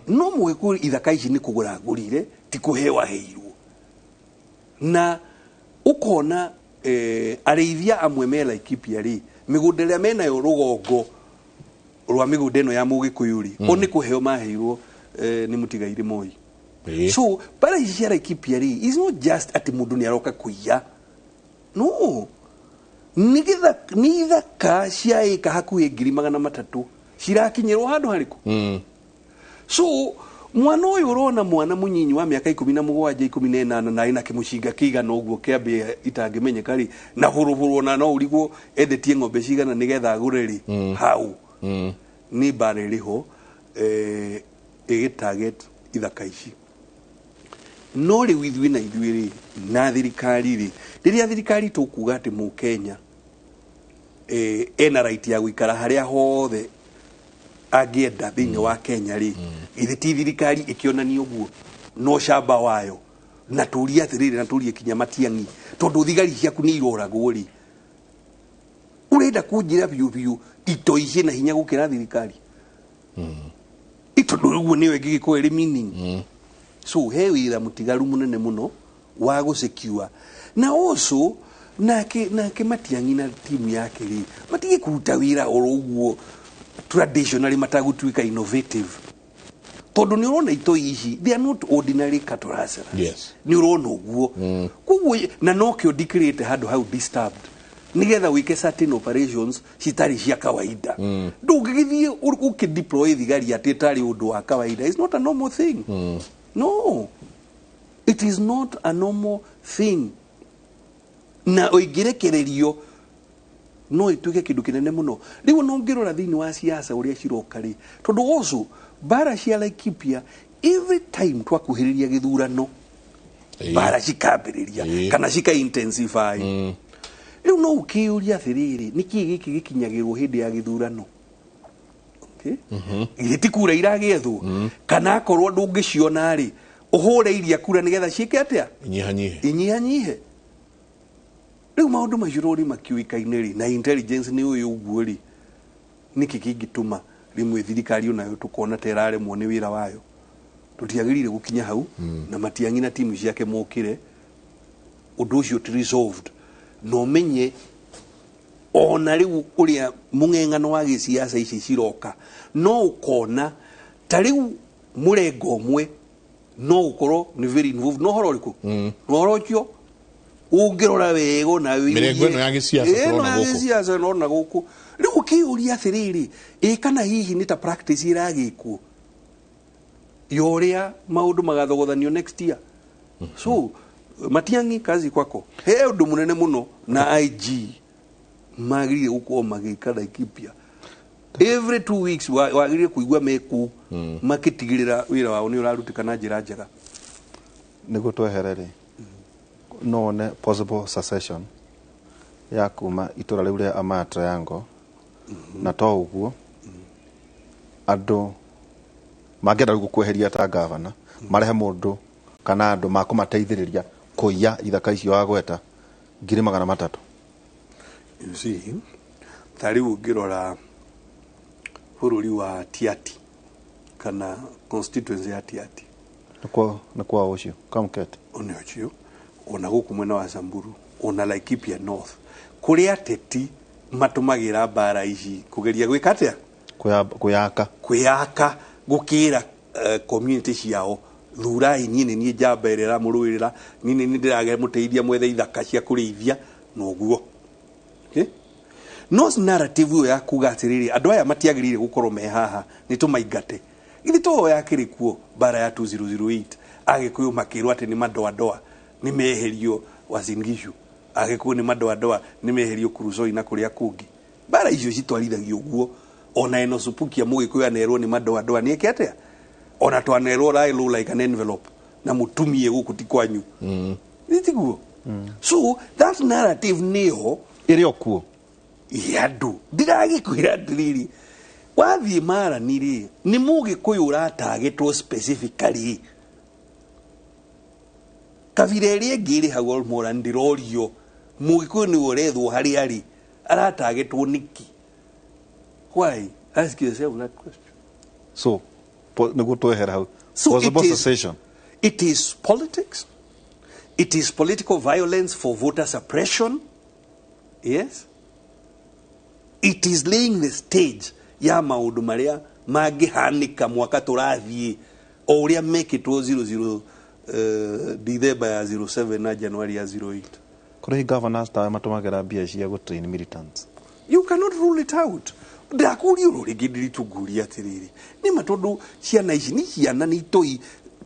No Mũgĩkũyũ ithaka ici nĩ kũgũra agũrire, ti kũheo aheirwo. Na ũkona arĩithia amwe me Laikipia rĩ, mĩgũnda ĩrĩa menayo rũgongo rwa mĩgũnda ĩno ya Mũgĩkũyũ rĩ, o nĩ kũheo maheirwo nĩ mũtigairĩ Moi. So mbara ici cia Laikipia rĩ, is not just atĩ mũndũ nĩ aroka kũiya, no nĩ ithaka cia ĩka hakuhĩ 300,000 cirakinyĩrwo handũ harĩkũ. So mwana ũyũ ũrona mwana mũnyinyi wa mĩaka 17, 18 na ĩna kĩmũcinga kĩigana ũguo kĩa mbĩa itangĩmenyeka rĩ, na hũrũhũrũ ona no ũrigwo endetie ng'ombe cigana nĩgetha agũre rĩ, hau nĩ mbara ĩrĩ ho ĩgĩ target ithaka ici. No rĩu ithuĩ na ithuĩ rĩ, na thirikari rĩ, rĩrĩa thirikari tũkuga atĩ Mũkenya ena right ya gũikara harĩa hothe angĩenda thĩinĩ wa Kenya rĩ, githĩ ti thirikari ĩkĩonania ũguo no camba wayo? Na tũrie atĩrĩrĩ, na tũrie kinya Matiang'i, tondũ thigari ciaku nĩ iroragwo rĩ, ũrenda kũnjĩra biũ biũ itoi ciĩna hinya gũkĩra thirikari? Tondũ ũguo nĩyo ĩngĩgĩkorwo ĩrĩ meaning. So he wĩra mũtigaru mũnene mũno wa gũsecure. Na also nake Matiang'i na timu yake rĩ, matige kũruta wĩra oro ũguo traditionally matagũtuĩka innovative, tondũ nĩ ũrona itoi ici, they are not ordinary cattle rustlers. Nĩ ũrona ũguo. Koguo na nokĩo ndikĩrĩte handũ hau disturbed, nigetha wĩke certain operations citarĩ cia kawaida. Ndũngĩgĩthiĩ ũkĩdeploy thigari atĩ ĩtarĩ ũndũ wa kawaida. It's not a normal thing. No, it is not a normal thing, na ũingĩrekererio no ĩtuĩke kĩndũ kĩnene mũno. Rĩu ona ũngĩrora thĩinĩ wa siasa ũrĩa ciroka rĩ, tondũ also mbara cia Laikipia, every time twakuhĩrĩria gĩthurano, mbara cikambĩrĩria kana cika intensify. Rĩu no ũkĩyũria atĩrĩrĩ, nĩkĩĩ gĩkĩ gĩkinyagĩrwo hĩndĩ ya gĩthurano? Okay, githĩ ti kura iragĩethwo? Kana akorwo ndũngĩciona rĩ, ũhũre iria kura nĩgetha ciĩke atĩa? Inyihanyihe. Inyihanyihe. Rĩu maũndũ macio rĩ makĩũĩkaine rĩ, na intelligence nĩ ũyũ ũguo rĩ, nĩkĩ kĩngĩtũma rĩmwe thirikari onayo tũkona ta ĩraremwo nĩ wĩra wayo? Tũtiagĩrĩire gũkinya hau. Na Matiang'i na timu ciake mokĩre ũndũ ũcio ti resolved, na ũmenye ona rĩu ũrĩa mũng'eng'ano wa gĩciaca ici ciroka, no ũkona ta rĩu mũrengo ũmwe no ũkorwo nĩ very involved no ũhoro ũrĩkũ na ũhoro ũcio ũngĩrora wega ona Mĩrengo ĩno ya gĩciaca ĩno tũrona ya gũkũ. gĩciaca nona gũkũ rĩu ũkĩyũria atĩrĩrĩ, ĩ kana hihi nĩ ta practice ĩragĩkwo ya ũrĩa maũndũ magathogothanio next year? So Matiang'i, kazi kwako. He ũndũ mũnene mũno na IG magĩrĩire gũkorwo magĩka Laikipia every 2 weeks, wagĩrĩire kũigua meku makĩtigĩrĩra wĩra wao nĩ ũrarutĩka na njĩra njega. Nĩguo twehere rĩ, no wone possible succession ya kuma itũra rĩu rĩa Amaya Triangle, na to ũguo andũ mangĩenda rĩu gũkweheria ta gavana, marehe mũndũ kana andũ makũmateithĩrĩria kũiya ithaka icio wagweta 300,000. You see, ta rĩu ũngĩrora bũrũri wa Tiati kana constituency ya Tiati. Nĩ kwa ũcio Kamket. One ũcio ona gũkũ mwena wa Samburu, ona Laikipia North, kũrĩa ateti matũmagĩra mbara ici kũgeria gwĩka atĩa? Kũyaka. Kwĩyaka, gũkĩra community ciao, thurai niĩ, nĩ niĩ njamba ĩrĩa ĩramũrũĩrĩra, niĩ nĩ niĩ ndĩramũteithia mwethe ithaka cia kũrĩithia na ũguo. Okay? No narrative ĩyo ya kuga atĩrĩrĩ, andũ aya matiagĩrĩire gũkorwo me haha, nĩ tũmaingate, githĩ to yakĩrĩ kuo mbara ya 2008? Agĩkũyũ makĩrwo atĩ nĩ madoadoa nĩ meherio Uasin Gishu, Agĩkũyũ nĩ madoadoa nĩ meherio Kuresoi na kũrĩa kũngĩ. Mbara icio citwarithagio ũguo. Ona eno supukia mũgĩkũyũ anerwo nĩ madoadoa nĩ eke atĩa? Ona twanerwo lie low like an envelope na mũtumie gũkũ ti kwanyu. Nĩ tiguo? So that narrative nĩyo ĩrĩ o kuo. Andũ ndiragĩkwĩra atĩrĩrĩ, wathiĩ marani rĩ, nĩ mũgĩkũyũ ũratagĩtwo specifically. Kabira ĩrĩa ĩngĩ ĩrĩ hau Olmoran ndĩrorio mũgĩkũyũ nĩwe ũrethwo harĩa arĩ, aratagĩtwo nĩkĩ? Why? Ask yourself that question. So nĩguo twehera hau. So possible it is, cessation. It is politics. It is political violence for voter suppression. Yes. It is laying the stage ya maũndũ marĩa mangĩhanĩka mwaka tũrathiĩ, o ũrĩa mekĩtwo 00 December ya 07 na January ya 08. Kũrĩ governors tawe matũmagĩra mbia cia gũtrain militants? You cannot rule it out. Ndakũria ũrũ rĩngĩ ndiritũnguria atĩrĩrĩ, nĩ ma tondũ ciana ici nĩ ciana, nĩ itoi,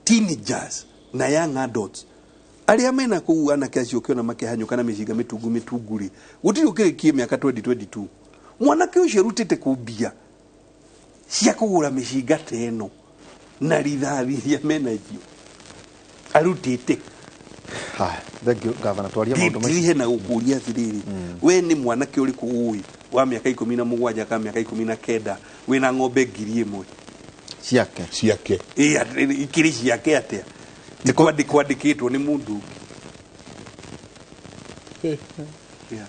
teenagers na young adults arĩa mena kũu, anake acio ũkĩona makĩhanyũka na mĩcinga mĩtungu mĩtungu rĩ, gũtirĩ ũkĩrĩkie mĩaka 2022 mwanake ũcio arutĩte kũ mbia cia kũgũra mĩcinga ta ĩno na rithathi iria menacio arutĩte? Haya, thank you, governor. Twaria maũndũ macio. Ndirihe na gũkũria atĩrĩrĩ, we nĩ mwanake ũrĩkũ ũĩ wa mĩaka 17 kana mĩaka 19 wĩna ng'ombe 1000? Ciake. Ciake. Ĩ, ikĩrĩ ciake atĩa? Ti kwandĩkĩtwo nĩ mũndũ ũngĩ. Yeah.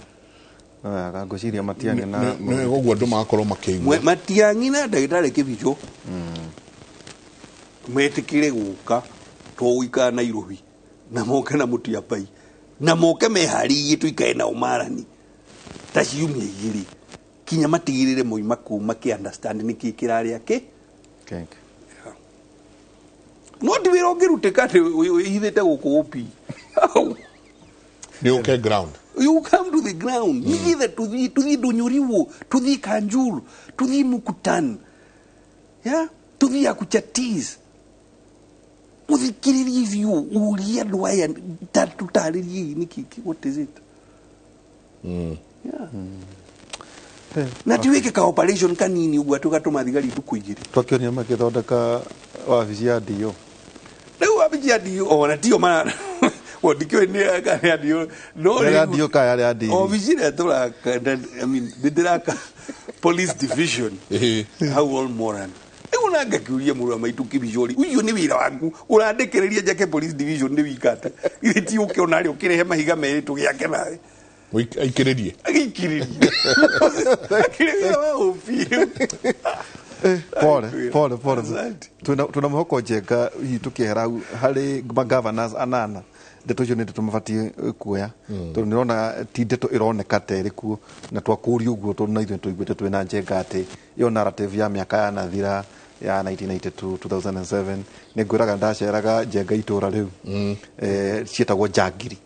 Wega, ngwĩciria Matiang'i na Nĩ ũguo andũ magakorwo makĩigua. Matiang'i na ndagĩtarĩ Kĩbicho metĩkĩre gũka tũgũikara Nairobi na moke na mũtiabai na moke meharĩirie tũikare nao marani ta ciumia 2 kinya matigĩrĩre moima kũu makĩ understand nĩkĩ kĩrarĩa kĩ. Kenge. No ti wĩra ũngĩrutĩka atĩ wĩhithĩte gũkũ ũpi. Nĩ ũke ground. You come to the ground. Nĩgetha tũthiĩ Ndũnyũriwo, tũthiĩ Kanjuru, tũthiĩ Mukutan, yeah? Tũthiĩ Akuchatis, ũthikĩrĩrie biũ, ũrie andũ aya, tũtarĩrie nĩkĩ, what is it? Yeah. Na ti wĩke ka operation kanini ũguo atĩ ũgatũma thigari ndukũ 2. Twakĩonire magĩthondeka wabici ya DO. Rĩu wabici ya DO ona tio mara o ndikĩũĩ nĩ kana ya DO no. Nĩ ya Rĩu DO kana yarĩ ya DV? Obici ĩrĩa tũraka, I mean, nĩ ndĩraka police division hau Olmoran. Rĩu na ngakĩũria mũrũ wa maitũ Kĩbicori, ũcio nĩ wĩra waku ũrandĩkĩrĩria njake police division nĩ wika atĩa? Githĩ ti ũke ona rĩ ũkĩrehe mahiga merĩ tũgĩake nawe? Aikĩrĩrie. Agĩikĩrĩrie akĩrĩ wĩra wa OP. Pole pole pole, twina mwĩhoko Njenga, hihi tũkĩehera hau harĩ magovernors anana, ndeto icio nĩ ndeto mabatiĩ kuoya, tondũ nĩrona ti ndeto ĩroneka ta ĩrĩ kuo na twakũria ũguo, tondũ na ithuĩ tũiguĩte twĩna Njenga atĩ ĩyo narrative ya mĩaka yanathira ya 1992, 2007, nĩ ngwĩraga ndaceraga Njenga itũra rĩu, ciĩtagwo njangiri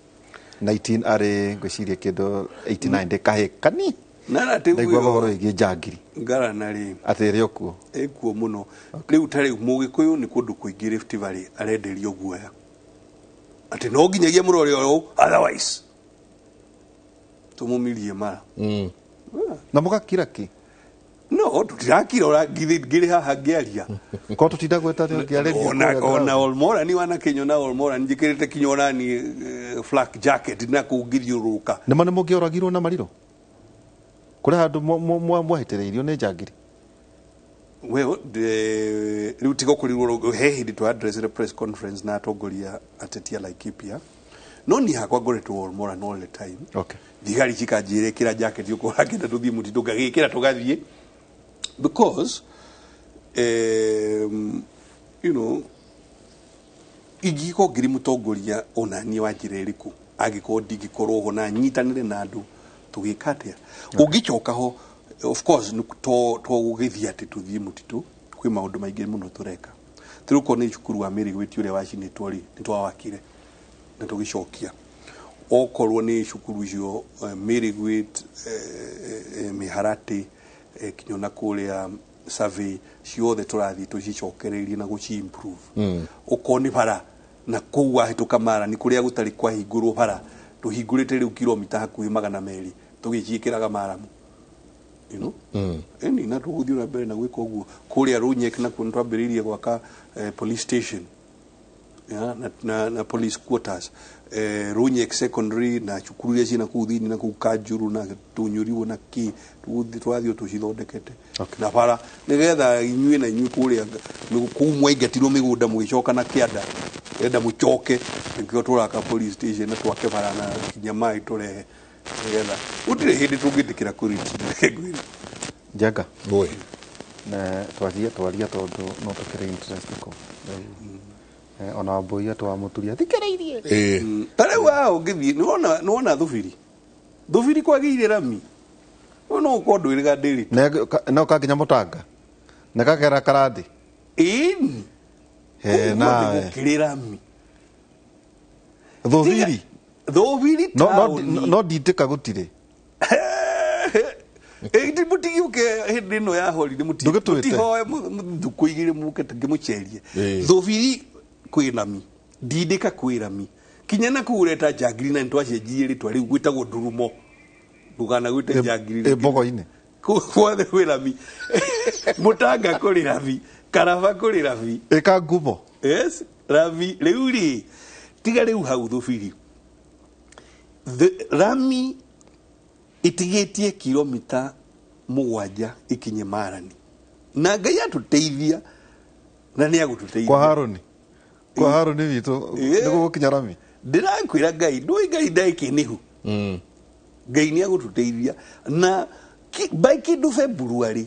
19 arĩ ngwĩciria kĩndũ 89 ndĩ kahĩ kani. Narrative ndaigua ĩyo. Ũhoro wĩgiĩ njangiri. Ngarana rĩ. Atĩ ĩrĩ o kuo. Ĩkuo mũno rĩu. Ta rĩu mũgĩkũyũ nĩ kũndũ kũingĩ Rift Valley arenderio guoya atĩ no nginyagia mũrore ũũ, otherwise tũmũmirie mara. Na mũgakira ki? No tũtirakira, ngĩrĩ haha ngĩaria. Ko tũtinda gweta ngĩarĩria. Ona Olmorani wanakinyona Olmorani njĩkĩrĩte kinya onani flak jacket na kũu ngĩthiũrũrũka. Nĩma nĩ mũngĩoragirwo na mariro kũrĩ handũ mwahĩtĩrĩirio nĩ njangiri? Well, rĩu tiga kũrirwo he hĩndĩ twa addressire press conference na atongoria ateti a Laikipia, no niĩ hakwa ngoretwo Olmoran all the time. Thigari cikanjĩra ĩkĩra jacket ũkorwo ũrakĩenda tũthiĩ mũtitũ, ngagĩkĩra tũgathiĩ, because ingĩkorwo ngĩrĩ mũtongoria onaniĩ wa njĩra ĩrĩkũ angĩkorwo ndingĩkorwo ho na nyitanĩre na andũ tũgĩka atĩa ũngĩcoka ho. Of course nĩ to gũgĩthiĩ atĩ tũthiĩ mũtitũ, kwĩ maũndũ maingĩ mũno tũreka. Rĩu korwo nĩ cukuru wa Mĩrĩgwĩti ũrĩa wacinĩtwo rĩ, nĩ twawakire na tũgĩcokia. Okorwo nĩ cukuru icio Mĩrĩgwĩt, Mĩharatĩ, kinya na kũrĩa survey ciothe tũrathiĩ tũcicokereirie na gũci improve. Okorwo nĩ bara Na kũu wahĩtũka Marani kũrĩa gũtarĩ kwahingũrwo bara, tũhingũrĩte rĩu kilomita hakuhĩ 200 tũgĩciĩkĩraga maramu, you know. Ĩni na tũgũthiĩ na mbere na gwĩka ũguo. Kũrĩa Rũnyek nakuo nĩtwambĩrĩirie gwaka police station ya, na police quarters, Rũnyek secondary na cukuru iria ciĩna kũu thĩinĩ na kũu Kanjuru na Tũnyũriwo na kĩ, tũgũthiĩ tũrathiĩ o tũcithondekete na bara nĩgetha inyuĩ na inyuĩ kũrĩa kũu mwaingatirwo mĩgũnda mũgĩcoka na kĩanda enda mũcoke. Nĩkĩo tũraka police station na twake bara na kinya maĩ tũrehe nĩgetha gũtirĩ hĩndĩ tũngĩtĩkĩra kũrĩtinda. Reke ngwĩre. Njenga. Oi. Ne twaria twaria tondu no tukire interest ko. Ona Wambui atwamũturia thikĩrĩirie. Ta rĩu haha ũngĩthiĩ nĩwona Thubiri, Thubiri kwagĩire rami. Ũyũ no ũkorwo ndwĩrĩga ndĩrĩ. No kakinya mũtanga na kakera karandi. Ĩni. He nawe. Gũkĩrĩ rami. Thubiri. Thubiri No no taũni. No nditĩka gũtirĩ. Mũtigiũke hĩndĩ ĩno ya holiday. Ndũgĩtwĩte. Mũtihoe thukũ 2 mũke ngĩmũcerie. Thubiri kwĩ rami, ndindĩka kwĩ rami, kinya na kũu ũreta njangiri na nĩtwacenjirie rĩtwa, rĩu gwĩtagwo ndurumo, ndũkanagwĩte njangiri. Ĩ mbogo-inĩ. Kũu guothe kwĩ rami, Mũtanga kũrĩ rami, Karaba kũrĩ rami. Ĩka ngumo. Yes, rami rĩu rĩ, tiga rĩu hau Thubiri. Rami ĩtigĩtie kilomita 7 ikinye Marani, na Ngai atũteithia na nĩ agũtũteithia. Kwa Harũni. Kwa Harũni witũ nĩguo gũkinya rami. Ndĩrakwĩra Ngai ndũĩ Ngai ndarĩ kĩnĩhu. Ngai nĩ agũtũteithia na by kĩndũ February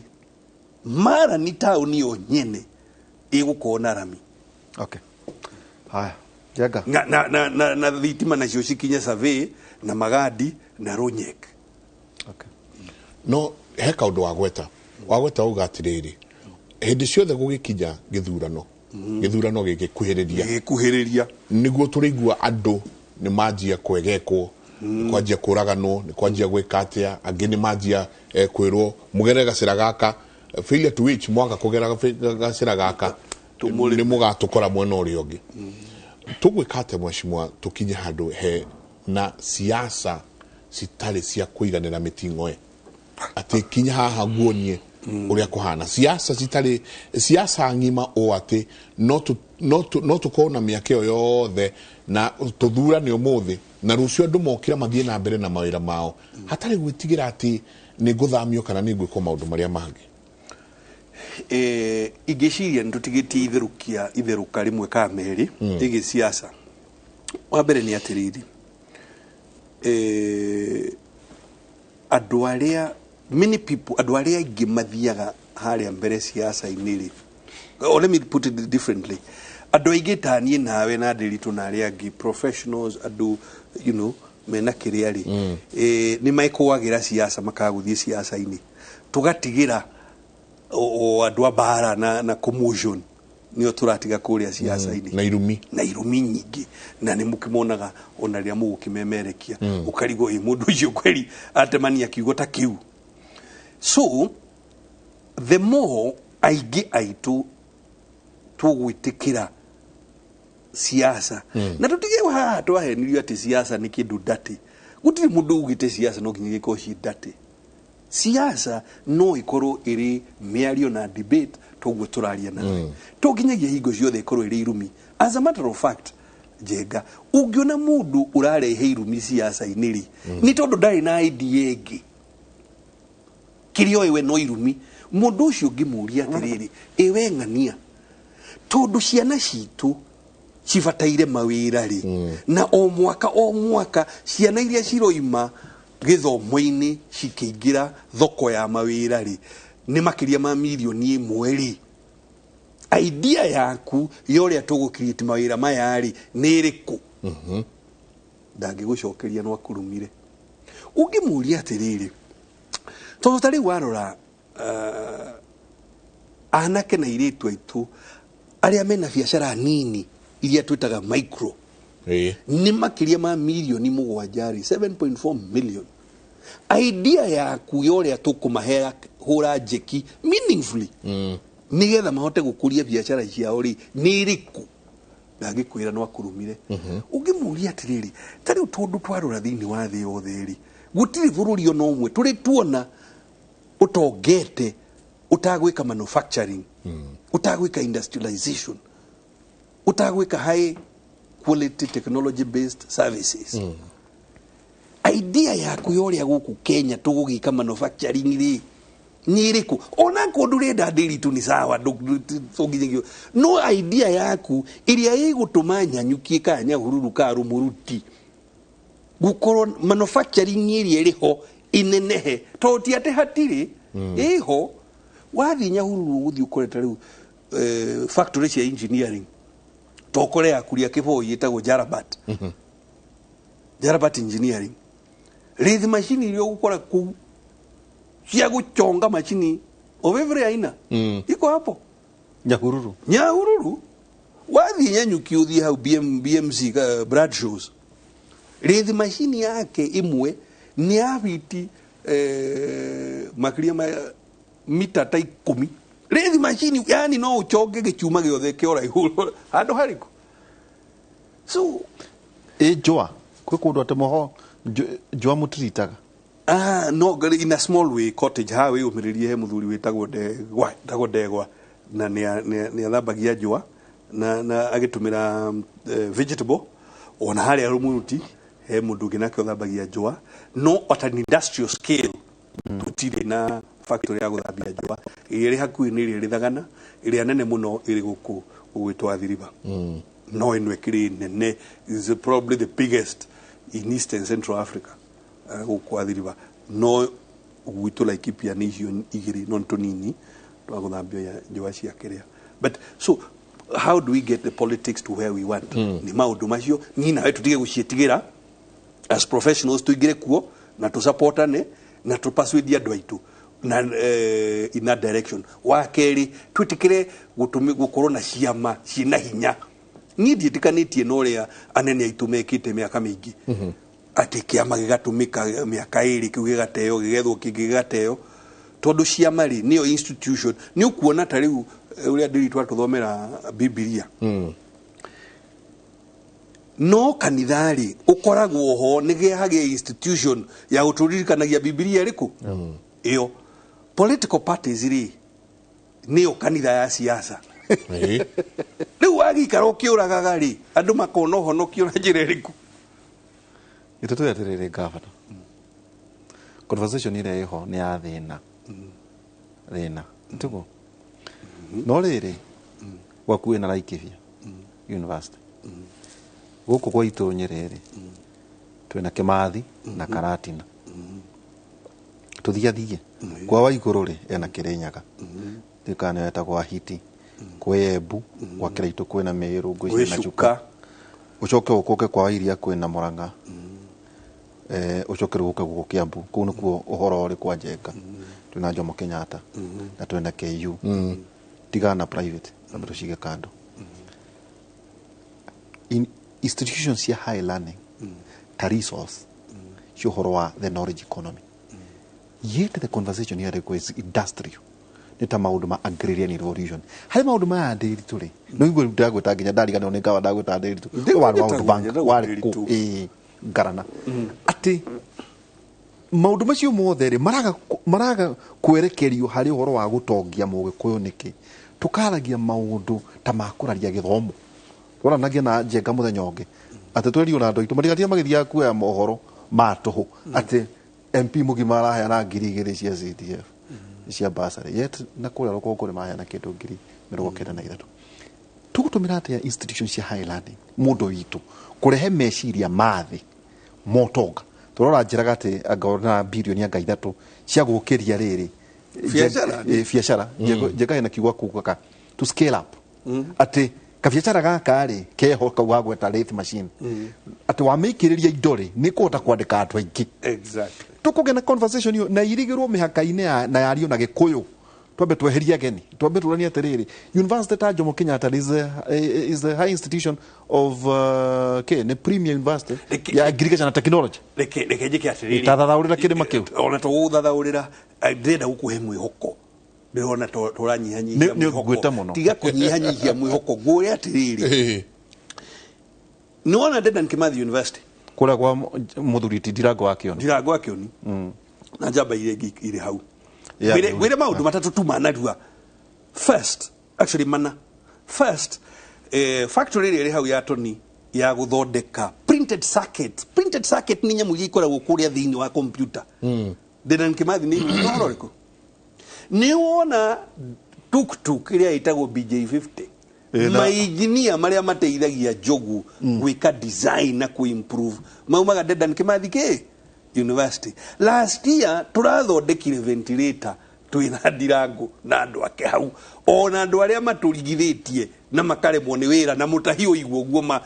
Marani taũni yo nyene ĩgũkorwo na rami. Okay. Haya. Njenga. Na thitima nacio cikinye Survey na Magadi na Rũnyek. No he kaũndũ wagweta uga atĩrĩrĩ, hĩndĩ ciothe gũgĩkinya gĩthurano, gĩthurano gĩgĩkuhĩrĩria, gĩgĩkuhĩrĩria, nĩguo tũrĩigua andũ nĩ manjia kwegekwo, nĩ kwanjia kũraganwo, nĩ kwanjia gwĩka atĩa, angĩ nĩ manjia kwĩrwo mũgere gacĩra gaka, failure to which mwaga kũgera gacĩra gaka nĩ mũgatũkora mwena ũrĩa ũngĩ. Tũgwĩka atĩa mheshimiwa tũkinye handũ he na siasa citarĩ cia kũiganĩra mĩting'oe, atĩ kinya haha nguonie ũrĩa kũhana, siasa citarĩ siasa ng'ima, o atĩ no tũkorwo na mĩaka ĩyo yothe na tũthurane ũmũthĩ na rũciũ andũ mokĩra mathiĩ na mbere na mawĩra mao hatarĩ gwĩtigĩra atĩ nĩ ngũthamio kana nĩ ngwĩkwo maũndũ marĩa mangĩ? Ingĩciria nĩ tũtigĩtie itherũkia itherũka rĩmwe ka merĩ ĩgĩ siasa. Wa mbere nĩ atĩrĩrĩ, andũ arĩa many people, andũ arĩa aingĩ mathiaga harĩa mbere siasa-inĩ rĩ, or let me put it differently, andũ aingĩ ta niĩ nawe na Ndĩritũ na arĩa angĩ professionals, andũ mena kĩrĩa rĩ, nĩ mekũagĩra siasa, makaga gũthiĩ siasa-inĩ, tũgatigĩra o andũ a mbara na commotion nĩo tũratiga kũrĩa siasa-inĩ. Na irumi. Na irumi nyingĩ, na nĩ mũkĩmonaga ona rĩrĩa mũgũkĩmemerekia, ũkarigwo ĩ mũndũ ũcio kweri atemania kiugo ta kĩu. So the more aingĩ aitũ tũgwĩtĩkĩra siasa, na tũtige haha twahenirio atĩ siasa nĩ kĩndũ ndatĩ. Gũtirĩ mũndũ ugĩte siasa no nginya gĩkorwo ci ndatĩ. Siasa no ĩkorwo ĩrĩ mĩario na debate toguo tũraria nawe, to nginyagia hingo ciothe ĩkorwo ĩrĩ irumi. As a matter of fact, Njenga, ũngĩona mũndũ ũrarehe irumi siasa-inĩ rĩ, nĩ tondũ ndarĩ na idea ĩngĩ, kĩrĩa oĩ we no irumi. Mũndũ ũcio ũngĩmũria atĩrĩrĩ, ĩwe ng'ania, tondũ ciana citũ cibataire mawĩra rĩ, na o mwaka o mwaka ciana iria ciroima gĩthomo-inĩ cikĩingĩra thoko ya mawĩra rĩ, nĩ makĩria ma mirioni 1 rĩ, idea yaku ya ũrĩa tũgũ create mawĩra maya rĩ nĩ ĩrĩkũ? Ndangĩgũcokeria, no akurumire. Ũngĩmũria atĩrĩrĩ, tondũ ta rĩu warora anake na airĩtu aitũ arĩa mena biacara nini iria twĩtaga micro nĩ makĩria ma mirioni 7 rĩ, 7.4 million, idea yaku ya ũrĩa tũkũmahera hũra njeki meaningfully nĩgetha mahote gũkũria biacara ciao rĩ nĩ ĩrĩkũ? Ndangĩkwĩra no akurumire. Ũngĩmũria atĩrĩrĩ, ta rĩu tondũ twarora thĩinĩ wa thĩ yothe rĩ, gũtirĩ bũrũri ona ũmwe tũrĩ tuona ũtongete ũtagwĩka manufacturing, ũtagwĩka industrialization, ũtagwĩka high quality technology based services. Idea yaku ya ũrĩa gũkũ Kenya tũgũgĩka manufacturing rĩ nĩ ĩrĩkũ? Ona kũndũ ũrenda ndĩritũ nĩ sawa, tũnginyagio, no idea yaku ĩrĩa ĩgũtũma Nyanyukie kana Nyahururu ka Rũmũruti gũkorwo manufacturing ĩrĩa ĩrĩ ho inenehe, tondũ ti atĩ hatirĩ, ĩho. Wathiĩ Nyahururu ũgũthiĩ ũkore ta rĩu factory cia engineering, tokore yaku ria Kĩboi ĩtagwo Jarabat, Jarabat Engineering. Lathe machine iria ũgũkora kũu cia gũchonga machini of every aina iko hapo Nyahururu. Nyahururu. Wathiĩ Nyanyuki ũthiĩ hau BMC, Bradshaws, lathe machine yake ĩmwe nĩ ya fiti makĩria ma mita ta 10. Lathe machine, yani no ũchonge gĩchuma gĩothe kĩa ũraihu handũ harĩkũ. So ĩ njũa kwĩ kũndũ atĩ moho njũa mũtiritaga? Ah, no, in a small way, cottage ha wĩyũmĩrĩrie, he mũthuri wĩtagwo Ndegwa, wĩtagwo Ndegwa, na nĩ athambagia njũa na agĩtũmĩra vegetable. Ona harĩa Rũmũruti he mũndũ ũngĩ nake ũthambagia njũa, no at an industrial scale tũtirĩ na factory ya gũthambia njũa. Ĩrĩa ĩrĩ hakuhĩ nĩ ĩrĩa ĩrĩ Thagana, ĩrĩa nene mũno ĩrĩ gũkũ gũgwĩtwo Athi-River, no ĩno ĩkĩrĩ nene, is probably the biggest in East and Central Africa, gũkũ Athi-River. No gwitũ Laikipia nĩ icio igĩrĩ, no nĩ tũnini twa gũthambia njũa cia kĩrĩa. But so how do we get the politics to where we want? Nĩ maũndũ macio niĩ nawe tũtige gũciĩtigĩra as professionals, tũingĩre kuo na tũsupportane na tũpersuade andũ aitũ na in that direction. Wa kerĩ, twĩtĩkĩre gũkorwo na ciama ciĩna hinya. Niĩ ndiĩtĩkanĩtie na ũrĩa anene aitũ mekĩte mĩaka mĩingĩ, atĩ kĩama gĩgatũmĩka mĩaka 2, kĩu gĩgateo, gĩgethwo kĩngĩ gĩgateo, tondũ ciama rĩ nĩyo institution. Nĩ ũkuona ta rĩu ũrĩa ndĩri twatũthomera Bibilia, no kanitha rĩ ũkoragwo ho nĩ hagĩe institution ya gũtũririkanagia Bibilia ĩrĩkũ ĩyo. Political parties rĩ nĩyo kanitha ya siasa. Rĩu wagĩikara ũkĩũragaga rĩ, andũ makona ũhonokio na njĩra ĩrĩkũ? Gĩtũtũ atĩrĩrĩ, gavana, conversation ĩrĩa ĩho nĩ ya thĩna thĩna tiguo, no rĩrĩ gwaku wĩna Laikipia University, gũkũ gwa itũ Nyĩrĩ rĩ twĩna Kĩmathi na Karatina, tũthiathie kwa Waigũrũ rĩ ena Kĩrĩnyaga, ndikana etagwo Ahiti, kwĩ Embu gwa Kĩraitũ kwĩna Mĩrũ, Gwĩ na Chuka. Ũcoke ũkũke kwa Iria kwĩna Mũrang'a, ũcoke rĩu ũke gũkũ Kiambu, kũu nĩkuo ũhoro ũrĩ kwa Njenga, twĩna Jomo Kenyatta na twĩna KU. Tigana na private, ambe tũcige kando. In institutions cia high learning ta resource cia ũhoro wa the knowledge economy, yet the conversation here is industrial, nĩ ta maũndũ ma agrarian revolution. Harĩ maũndũ maya ndĩritũ rĩ, no igua rĩu ndagwĩta nginya ndariganĩrwo nĩ ngawa ndagwĩta ndĩritũ warĩ wa World Bank warĩ kũ ĩĩ ngarana atĩ maũndũ macio mothe rĩ maraga kwerekerio harĩ ũhoro wa gũtongia mũgĩkũyũ. Nĩkĩ tũkaragia maũndũ ta ma kũraria gĩthomo? Twaranagia na Njenga mũthenya ũngĩ atĩ twerio na andũ aitũ matigatige magĩthiaga kuoya mohoro ma tũhũ atĩ MP mũgima araheana 2000 cia CDF cia bursary, yet na kũrĩa rũgongo nĩ maheana kĩndũ 93,000. Tũgũtũmĩra atĩa institution cia high learning mũndũ witũ kũrehe meciria ma thĩ motonga? Tũrora njĩraga atĩ anga ona birioni anga 3 cia gũkĩria rĩrĩ Biacara. Biacara. Njenga hena kiugo kugaga to scale up, atĩ kabiacara gaka rĩ keho kau gagweta lathe machine, atĩ wamĩikĩrĩria indo rĩ nĩ kũhota kwandĩka andũ aingĩ. Tũkũgĩa na conversation ĩyo na irigĩrwo mĩhaka-inĩ na yario na Gĩkũyũ. Twambe tweherie ageni, twambe tũranie atĩrĩrĩ, university ta Jomo Kenyatta is a high institution of ke nĩ premier university ya agriculture na technology. Reke njĩke atĩrĩrĩ. Tathathaũrĩra kĩrĩma kĩu. Ona tũgũthathaũrĩra, ndĩrenda gũkũhe mwĩhoko, ndĩrona tũranyihanyihia Nĩ mwĩhoko. ngwĩte mũno. Tiga kũnyihanyihia mwĩhoko, ngũre atĩrĩrĩ, Nĩwona Dedan Kimathi University kũrĩa kwa mũthuri ti Ndirango wa Kĩoni. Ndirango wa Kĩoni na njamba iria ingĩ irĩ hau. Yeah, Ngwĩre maũndũ matatũ tu manarua. First, actually mana. First, factory ĩrĩa ĩrĩ hau ya Tony ya gũthondeka printed circuit. Printed circuit nĩ nyamũ iria ikoragwo kũrĩa thĩinĩ wa computer. Dedan Kimathi nĩ ũhoro ũrĩkũ? Nĩ wona tuktuk ĩrĩa ĩtagwo BJ50, mainjinia marĩa mateithagia Njogu gwĩka design na kũimprove maumaga Dedan Kimathi kĩ University. Last year tũrathondekire ventilator twĩna Ndirango na andũ ake hau, ona andũ arĩa matũrigithĩtie na makaremwo nĩ wĩra na mũtahi ũigwo ũguo ma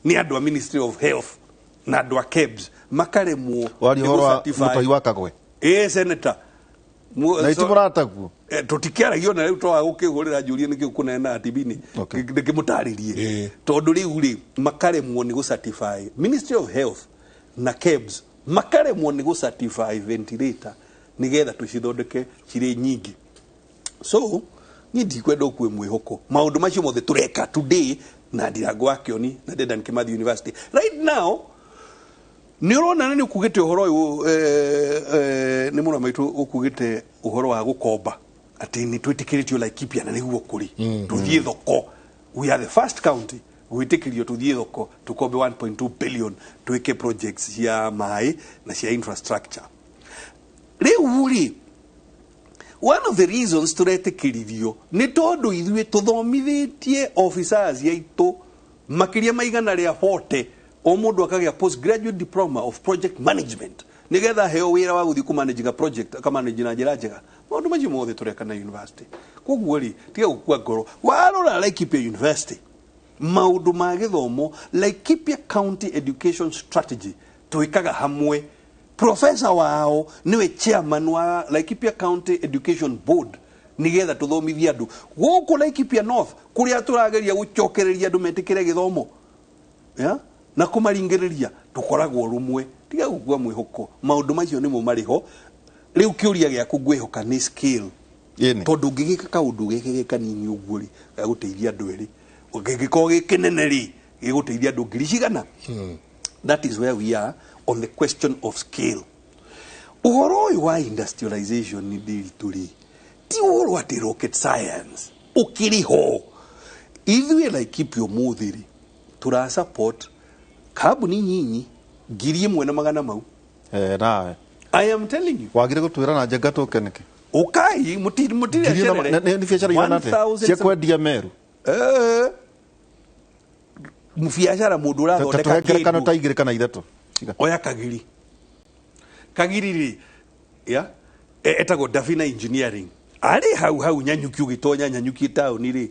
nĩ andũ a Ministry of Health na andũ a KEBS makaremwo. Waria nĩ ũhoro wa gũ-certify. mũtahi wa Kagwe. Ĩĩ, senator. Na itimũrataguo. Tũtikĩaragia ona rĩu twaga gũkĩhũrĩra njũrie nĩkĩ kũneana TV-inĩ ndĩkĩmũtarĩrie, tondũ rĩu rĩ makaremwo nĩ gũ-certify Ministry of Health na KEBS makaremwo nĩ gũ-certify ventilator nĩgetha tũcithondeke cirĩ nyingĩ. So niĩ ndikwenda ũkue mwĩhoko. Maũndũ macio mothe tũreka today na Ndirango wa Kĩoni na Dedan Kimathi University right now. Nĩ ũrona na nĩ ũkugĩte ũhoro ũyũ, nĩ mũrũ wa maitũ ũkugĩte ũhoro wa gũkomba atĩ nĩ twĩtĩkĩrĩtio Laikipia, na nĩguo kũrĩ tũthiĩ thoko. We are the first county gwĩtĩkĩrio tũthiĩ thoko tũkombe 1.2 billion twĩke projects cia maĩ na cia infrastructure. Rĩu rĩ, one of the reasons tũretĩkĩrithio nĩ tondũ ithuĩ tũthomithĩtie officers aitũ makĩria ma 140, o mũndũ akagĩa postgraduate diploma of project management nĩgetha heo wĩra wa gũthiĩ kũmanage a project, akamanage na njĩra njega. Maũndũ macio mothe tũreka na university. Koguo rĩ, tiga gũkua ngoro. Warora Laikipia University, maũndũ ma gĩthomo, Laikipia County Education Strategy twĩkaga hamwe. Professor wao niwe chairman wa Laikipia County Education Board nigetha tũthomithie andũ gũkũ Laikipia North, kũrĩa tũrageria gũcokereria andũ metĩkĩre gĩthomo, yeah? Na kũmaringĩrĩria tũkoragwo rũmwe. Tiga gũkua mwĩhoko, maũndũ macio nĩmo marĩ ho. Rĩu kĩũria gĩaku ngwĩhoka nĩ scale, tondũ ũngĩgĩka kaũndũ geke ge kanini ũguo rĩ, gagũteithia andũ erĩ, ũngĩgĩkorwo gĩ kĩnene rĩ, gĩgũteithia andũ ngiri cigana. That is where we are on the question of scale. Ũhoro ũyũ wa industrialization nĩ ndĩritũ rĩ, ti ũhoro atĩ rocket science ũkĩrĩ ho. Ithuĩ Laikipia ũmũthĩ rĩ, tũra support kambuni nyinyi 1,100 mau. Nawe. I am telling you. Wagire gũtwĩra na njenga tũke nĩkĩ? Ũkai mũtire. Ngiri nĩ biacara igana atĩa cia kwendia Meru? Biacara mũndũ ũrathondeka Tũhe ngerekano kĩndũ. ta igĩrĩ kana ithatũ. Oya Kagiri. Kagiri rĩ, ya etagwo Davina Engineering, arĩ hau hau Nyanyuki, ũgĩtonya Nyanyuki taũni rĩ,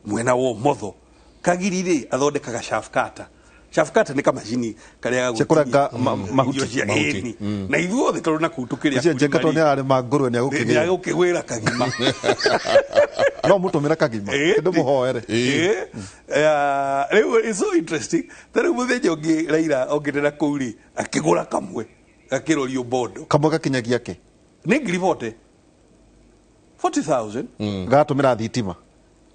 mwena wa ũmotho. Kagiri rĩ, athondekaga chaff cutter. Chaff cutter nĩ kamacini karĩa Cia kũrenga mahuti. irio cia Mahuti. ĩni. Na ithuothe tondũ na kũu tũkĩrĩa Ũcio njenga tondũ nĩ ararĩma ngũrwe nĩ agũkĩgĩra. nĩ agũkĩgwĩra kagima. No mũtũmĩre kagima. Kĩndũ mũhoere. Rĩu it's so interesting, ta rĩu mũthenya ũngĩ Raila okĩte na kũu rĩ, akĩgũra kamwe gakĩrorio bondo. Kamwe gakinyagia kĩ? Nĩ ngiri 40, 40,000. Gatũmĩra thitima.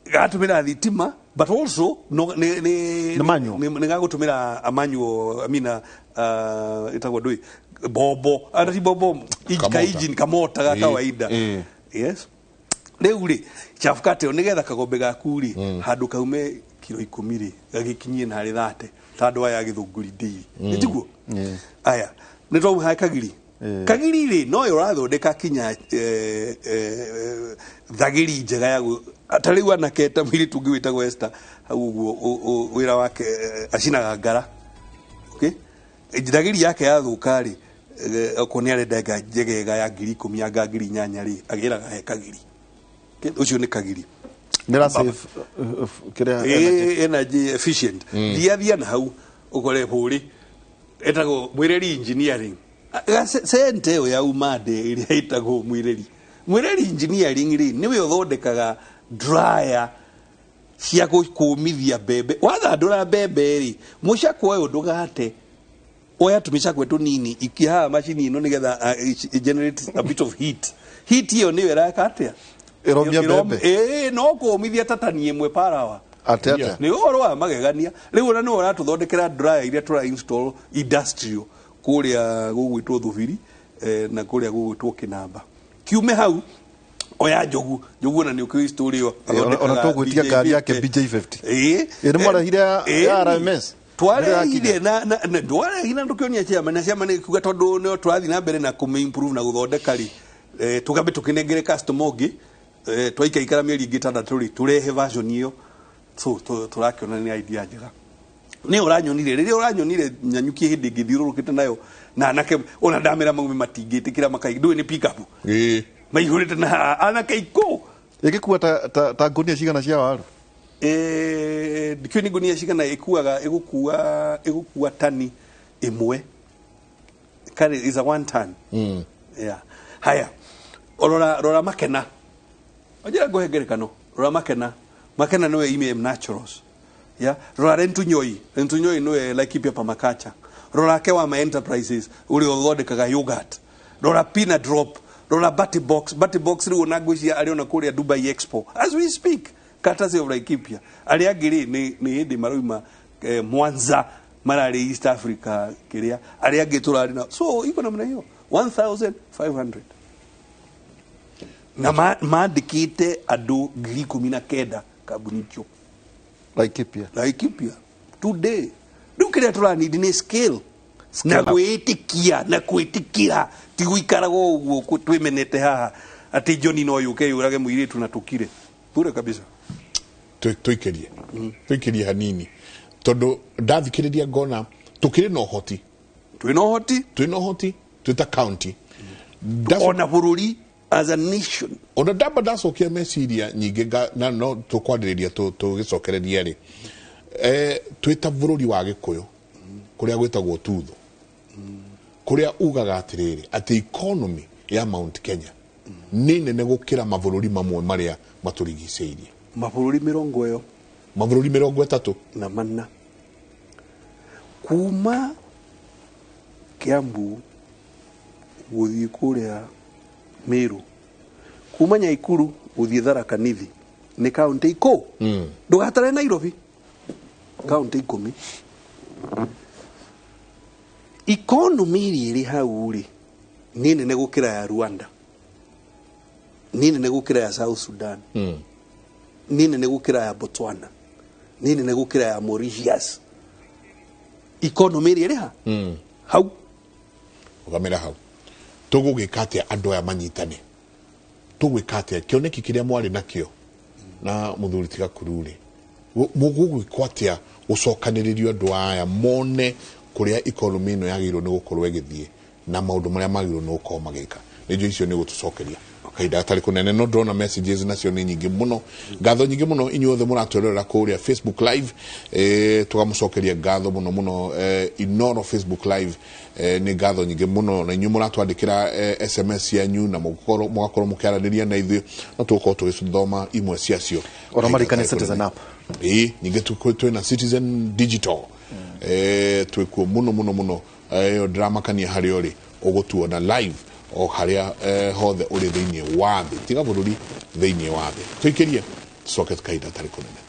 Gatũmĩra thitima, but also no nĩ nĩ Nĩ manual. Nĩ gagũtũmĩra a manual, I mean, ĩtagwo ndũĩ bombo ana ti bombo, Kamota. ka engine kamota ga kawaida. Yes, rĩu rĩ, chaff cutter ĩyo nĩgetha kagombe gaku rĩ, handũ kaume kiro 10 rĩ, gagĩkinyie narĩ 30 ta andũ aya a Gĩthũngũri ndĩiri. Nĩ tiguo? Aya nĩ twauma Kagiri. Kagiri rĩ, noyo ũrathondeka kinya thagiri njega ya ta rĩu anake ta mũirĩtu ũngĩ wĩtagwo Esther hau ũguo, wĩra wake acinaga ngara. Okay, thagiri yake yathũka rĩ, okorwo nĩ arenda nga njegega ya 10,000 anga 8,000 rĩ, agĩraga he Kagiri. Okay, ũcio nĩ Kagiri. Nĩ ra save kĩrĩa energy. Energy efficient. Thia thia na hau ũkore bũrĩ etagwo Mwĩreri Engineering. Sente ĩyo ya umande ĩrĩa ĩtagwo Mwĩreri, Mwĩreri Engineering rĩ, nĩwe ũthondekaga dryer cia kũmithia mbembe. Wathandũra mbembe rĩ, mũcakwe ũyũ ndũgate, oya tũmĩcakwe tũnini ikia haha macini ĩno nĩgetha it generate a bit of heat. Heat ĩyo nĩyo ĩraka atĩa? Ĩromia mbembe. Ĩĩ, no kũmithia ta tani ĩmwe per hour. Atĩ atĩa? Nĩ ũhoro wa magegania. Rĩu ona nĩwe ũratũthondekera dryer iria tũra install industrial kũrĩa gũgwĩtwo Thubiri, na kũrĩa gũgwĩtwo Kĩnamba. Kiume hau oya Njogu. Njogu ona nĩ ũkĩũĩ story ĩyo. Ona tũgwĩtia ngari yake BJ50. Ĩĩ. Ĩ nĩ mwarehire ya RMS. Twarehire na ndwarehire na ndũkĩonia chairman, na chairman ĩkiuga tondũ nĩo tũrathiĩ na mbere na kũmĩ improve na gũthondeka rĩ, tũkambe tũkĩnengere customer ũngĩ, twaikaikara mĩeri ĩngĩ 6 rĩ, tũrehe version ĩyo. So tũrakĩona nĩ idea njega. Nĩ ũranyonire rĩrĩa ũranyonire nyanyukie hĩndĩ ĩngĩ thiũrũrũkĩte nayo na anake ona ndamera maume matingĩtĩkĩra makai ndũĩ nĩ pick up. Maihũrĩte na anake ikũ. Ĩgĩkua ta ngũnia cigana cia waru? Ndikĩũĩ nĩ ngũnia cigana ĩkuaga, ĩgũkua tani 1. Carry is a 1 ton. Yeah. Haya. Rora Makena. Ojira ngũhe ngerekano. Rora Makena. Makena nĩwe IMM Naturals. Yeah. Rora Rentu Nyoi. Rentu Nyoi nĩwe Laikipia Pamakacha. Rora Kewama Enterprises ũrĩa ũthondekaga yogurt. Rora Pina Drop. Rora Batty Box. Batty Box rĩu ona ngwĩciria arĩ ona kũrĩa Dubai Expo. As we speak, courtesy of Laikipia. Arĩa angĩ rĩ, nĩ hĩndĩ marauma, Mwanza, mararĩ East Africa kĩrĩa. Arĩa angĩ tũrarĩ nao. So iko namna hiyo 1500. Na mandĩkĩte andũ 19,000 kambuni icio. Laikipia. Laikipia. Today. Rĩu kĩrĩa tũranidi nĩ scale. Na gwĩtĩkia, na gwĩtĩkĩra, ti gũikaraga ũguo twĩmenete haha atĩ John no yũke yũrage mũirĩtu na tũkire. Bure kabisa. Tũikĩrie. Tũikĩrie hanini. Tondũ ndathikĩrĩria ngona tũkĩrĩ na ũhoti. Twĩna ũhoti? Twĩna ũhoti, twĩ ta county. Ona bũrũri as a nation. Ona ndamba ndacokia meciria nyingĩ na no tũkwarĩrĩria tũgĩcokereria rĩ. Twĩ ta bũrũri wa Gĩkũyũ kũrĩa gwĩtagwo Tutho. Kũrĩa ugaga atĩrĩrĩ atĩ economy ya Mount Kenya nĩ nene gũkĩra mabũrũri mamwe marĩa matũrigicĩirie. Mabũrũri mĩrongo ĩyo. Mabũrũri 34. Na mana. Kuma Kiambu gũthiĩ kũrĩa Meru, kuma Nyaikuru gũthiĩ Tharaka Nithi nĩ kaunti ikũ. Ndũgatare Nairobi. Kaunti 10. Economy ĩrĩa ĩrĩ hau rĩ nĩ nene gũkĩra ya Rwanda, nĩ nene gũkĩra ya South Sudan, nĩ nene gũkĩra ya Botswana, nĩ nene gũkĩra ya Mauritius. Economy ĩrĩa ĩrĩ ha? Hau. Ũgamĩra hau. Tũgũgĩka atĩa andũ aya manyitane? Tũgwĩka atĩa? Kĩoneki kĩrĩa mwarĩ nakĩo na mũthuri ti Gakuru rĩ, mũgũgĩkwo atĩa gũcokanĩrĩrio andũ aya mone kũrĩa economy ĩno yagĩrĩirwo nĩ gũkorwo ĩgĩthiĩ na maũndũ marĩa magĩrĩirwo nĩ gũkorwo magĩka? Nĩ njũĩ icio nĩ gũtũcokeria kahinda gatarĩ kũnene, no ndĩrona messages nacio nĩ nyingĩ mũno. Ngatho nyingĩ mũno inyuothe mũratwĩrorera kũrĩa Facebook Live, tũgamũcokeria ngatho mũno mũno, Inoro Facebook Live, nĩ ngatho nyingĩ mũno, na inyuĩ mũratwandĩkĩra SMS cianyu na mũgakorwo mũkĩaranĩria na ithuĩ, no tũgũkorwo tũgĩthoma imwe ciacio. Ona marikane Citizen app. Ĩĩ, ningĩ twĩna Citizen Digital. Twĩkuo mũno mũno mũno. Ĩyo ndĩramakania harĩa ũrĩ, ũgũtuona live o harĩa hothe ũrĩ thĩinĩ wa thĩ, tiga bũrũri, thĩinĩ wa thĩ. Tũikĩrie, tũcoke kahinda gatarĩ kũnene.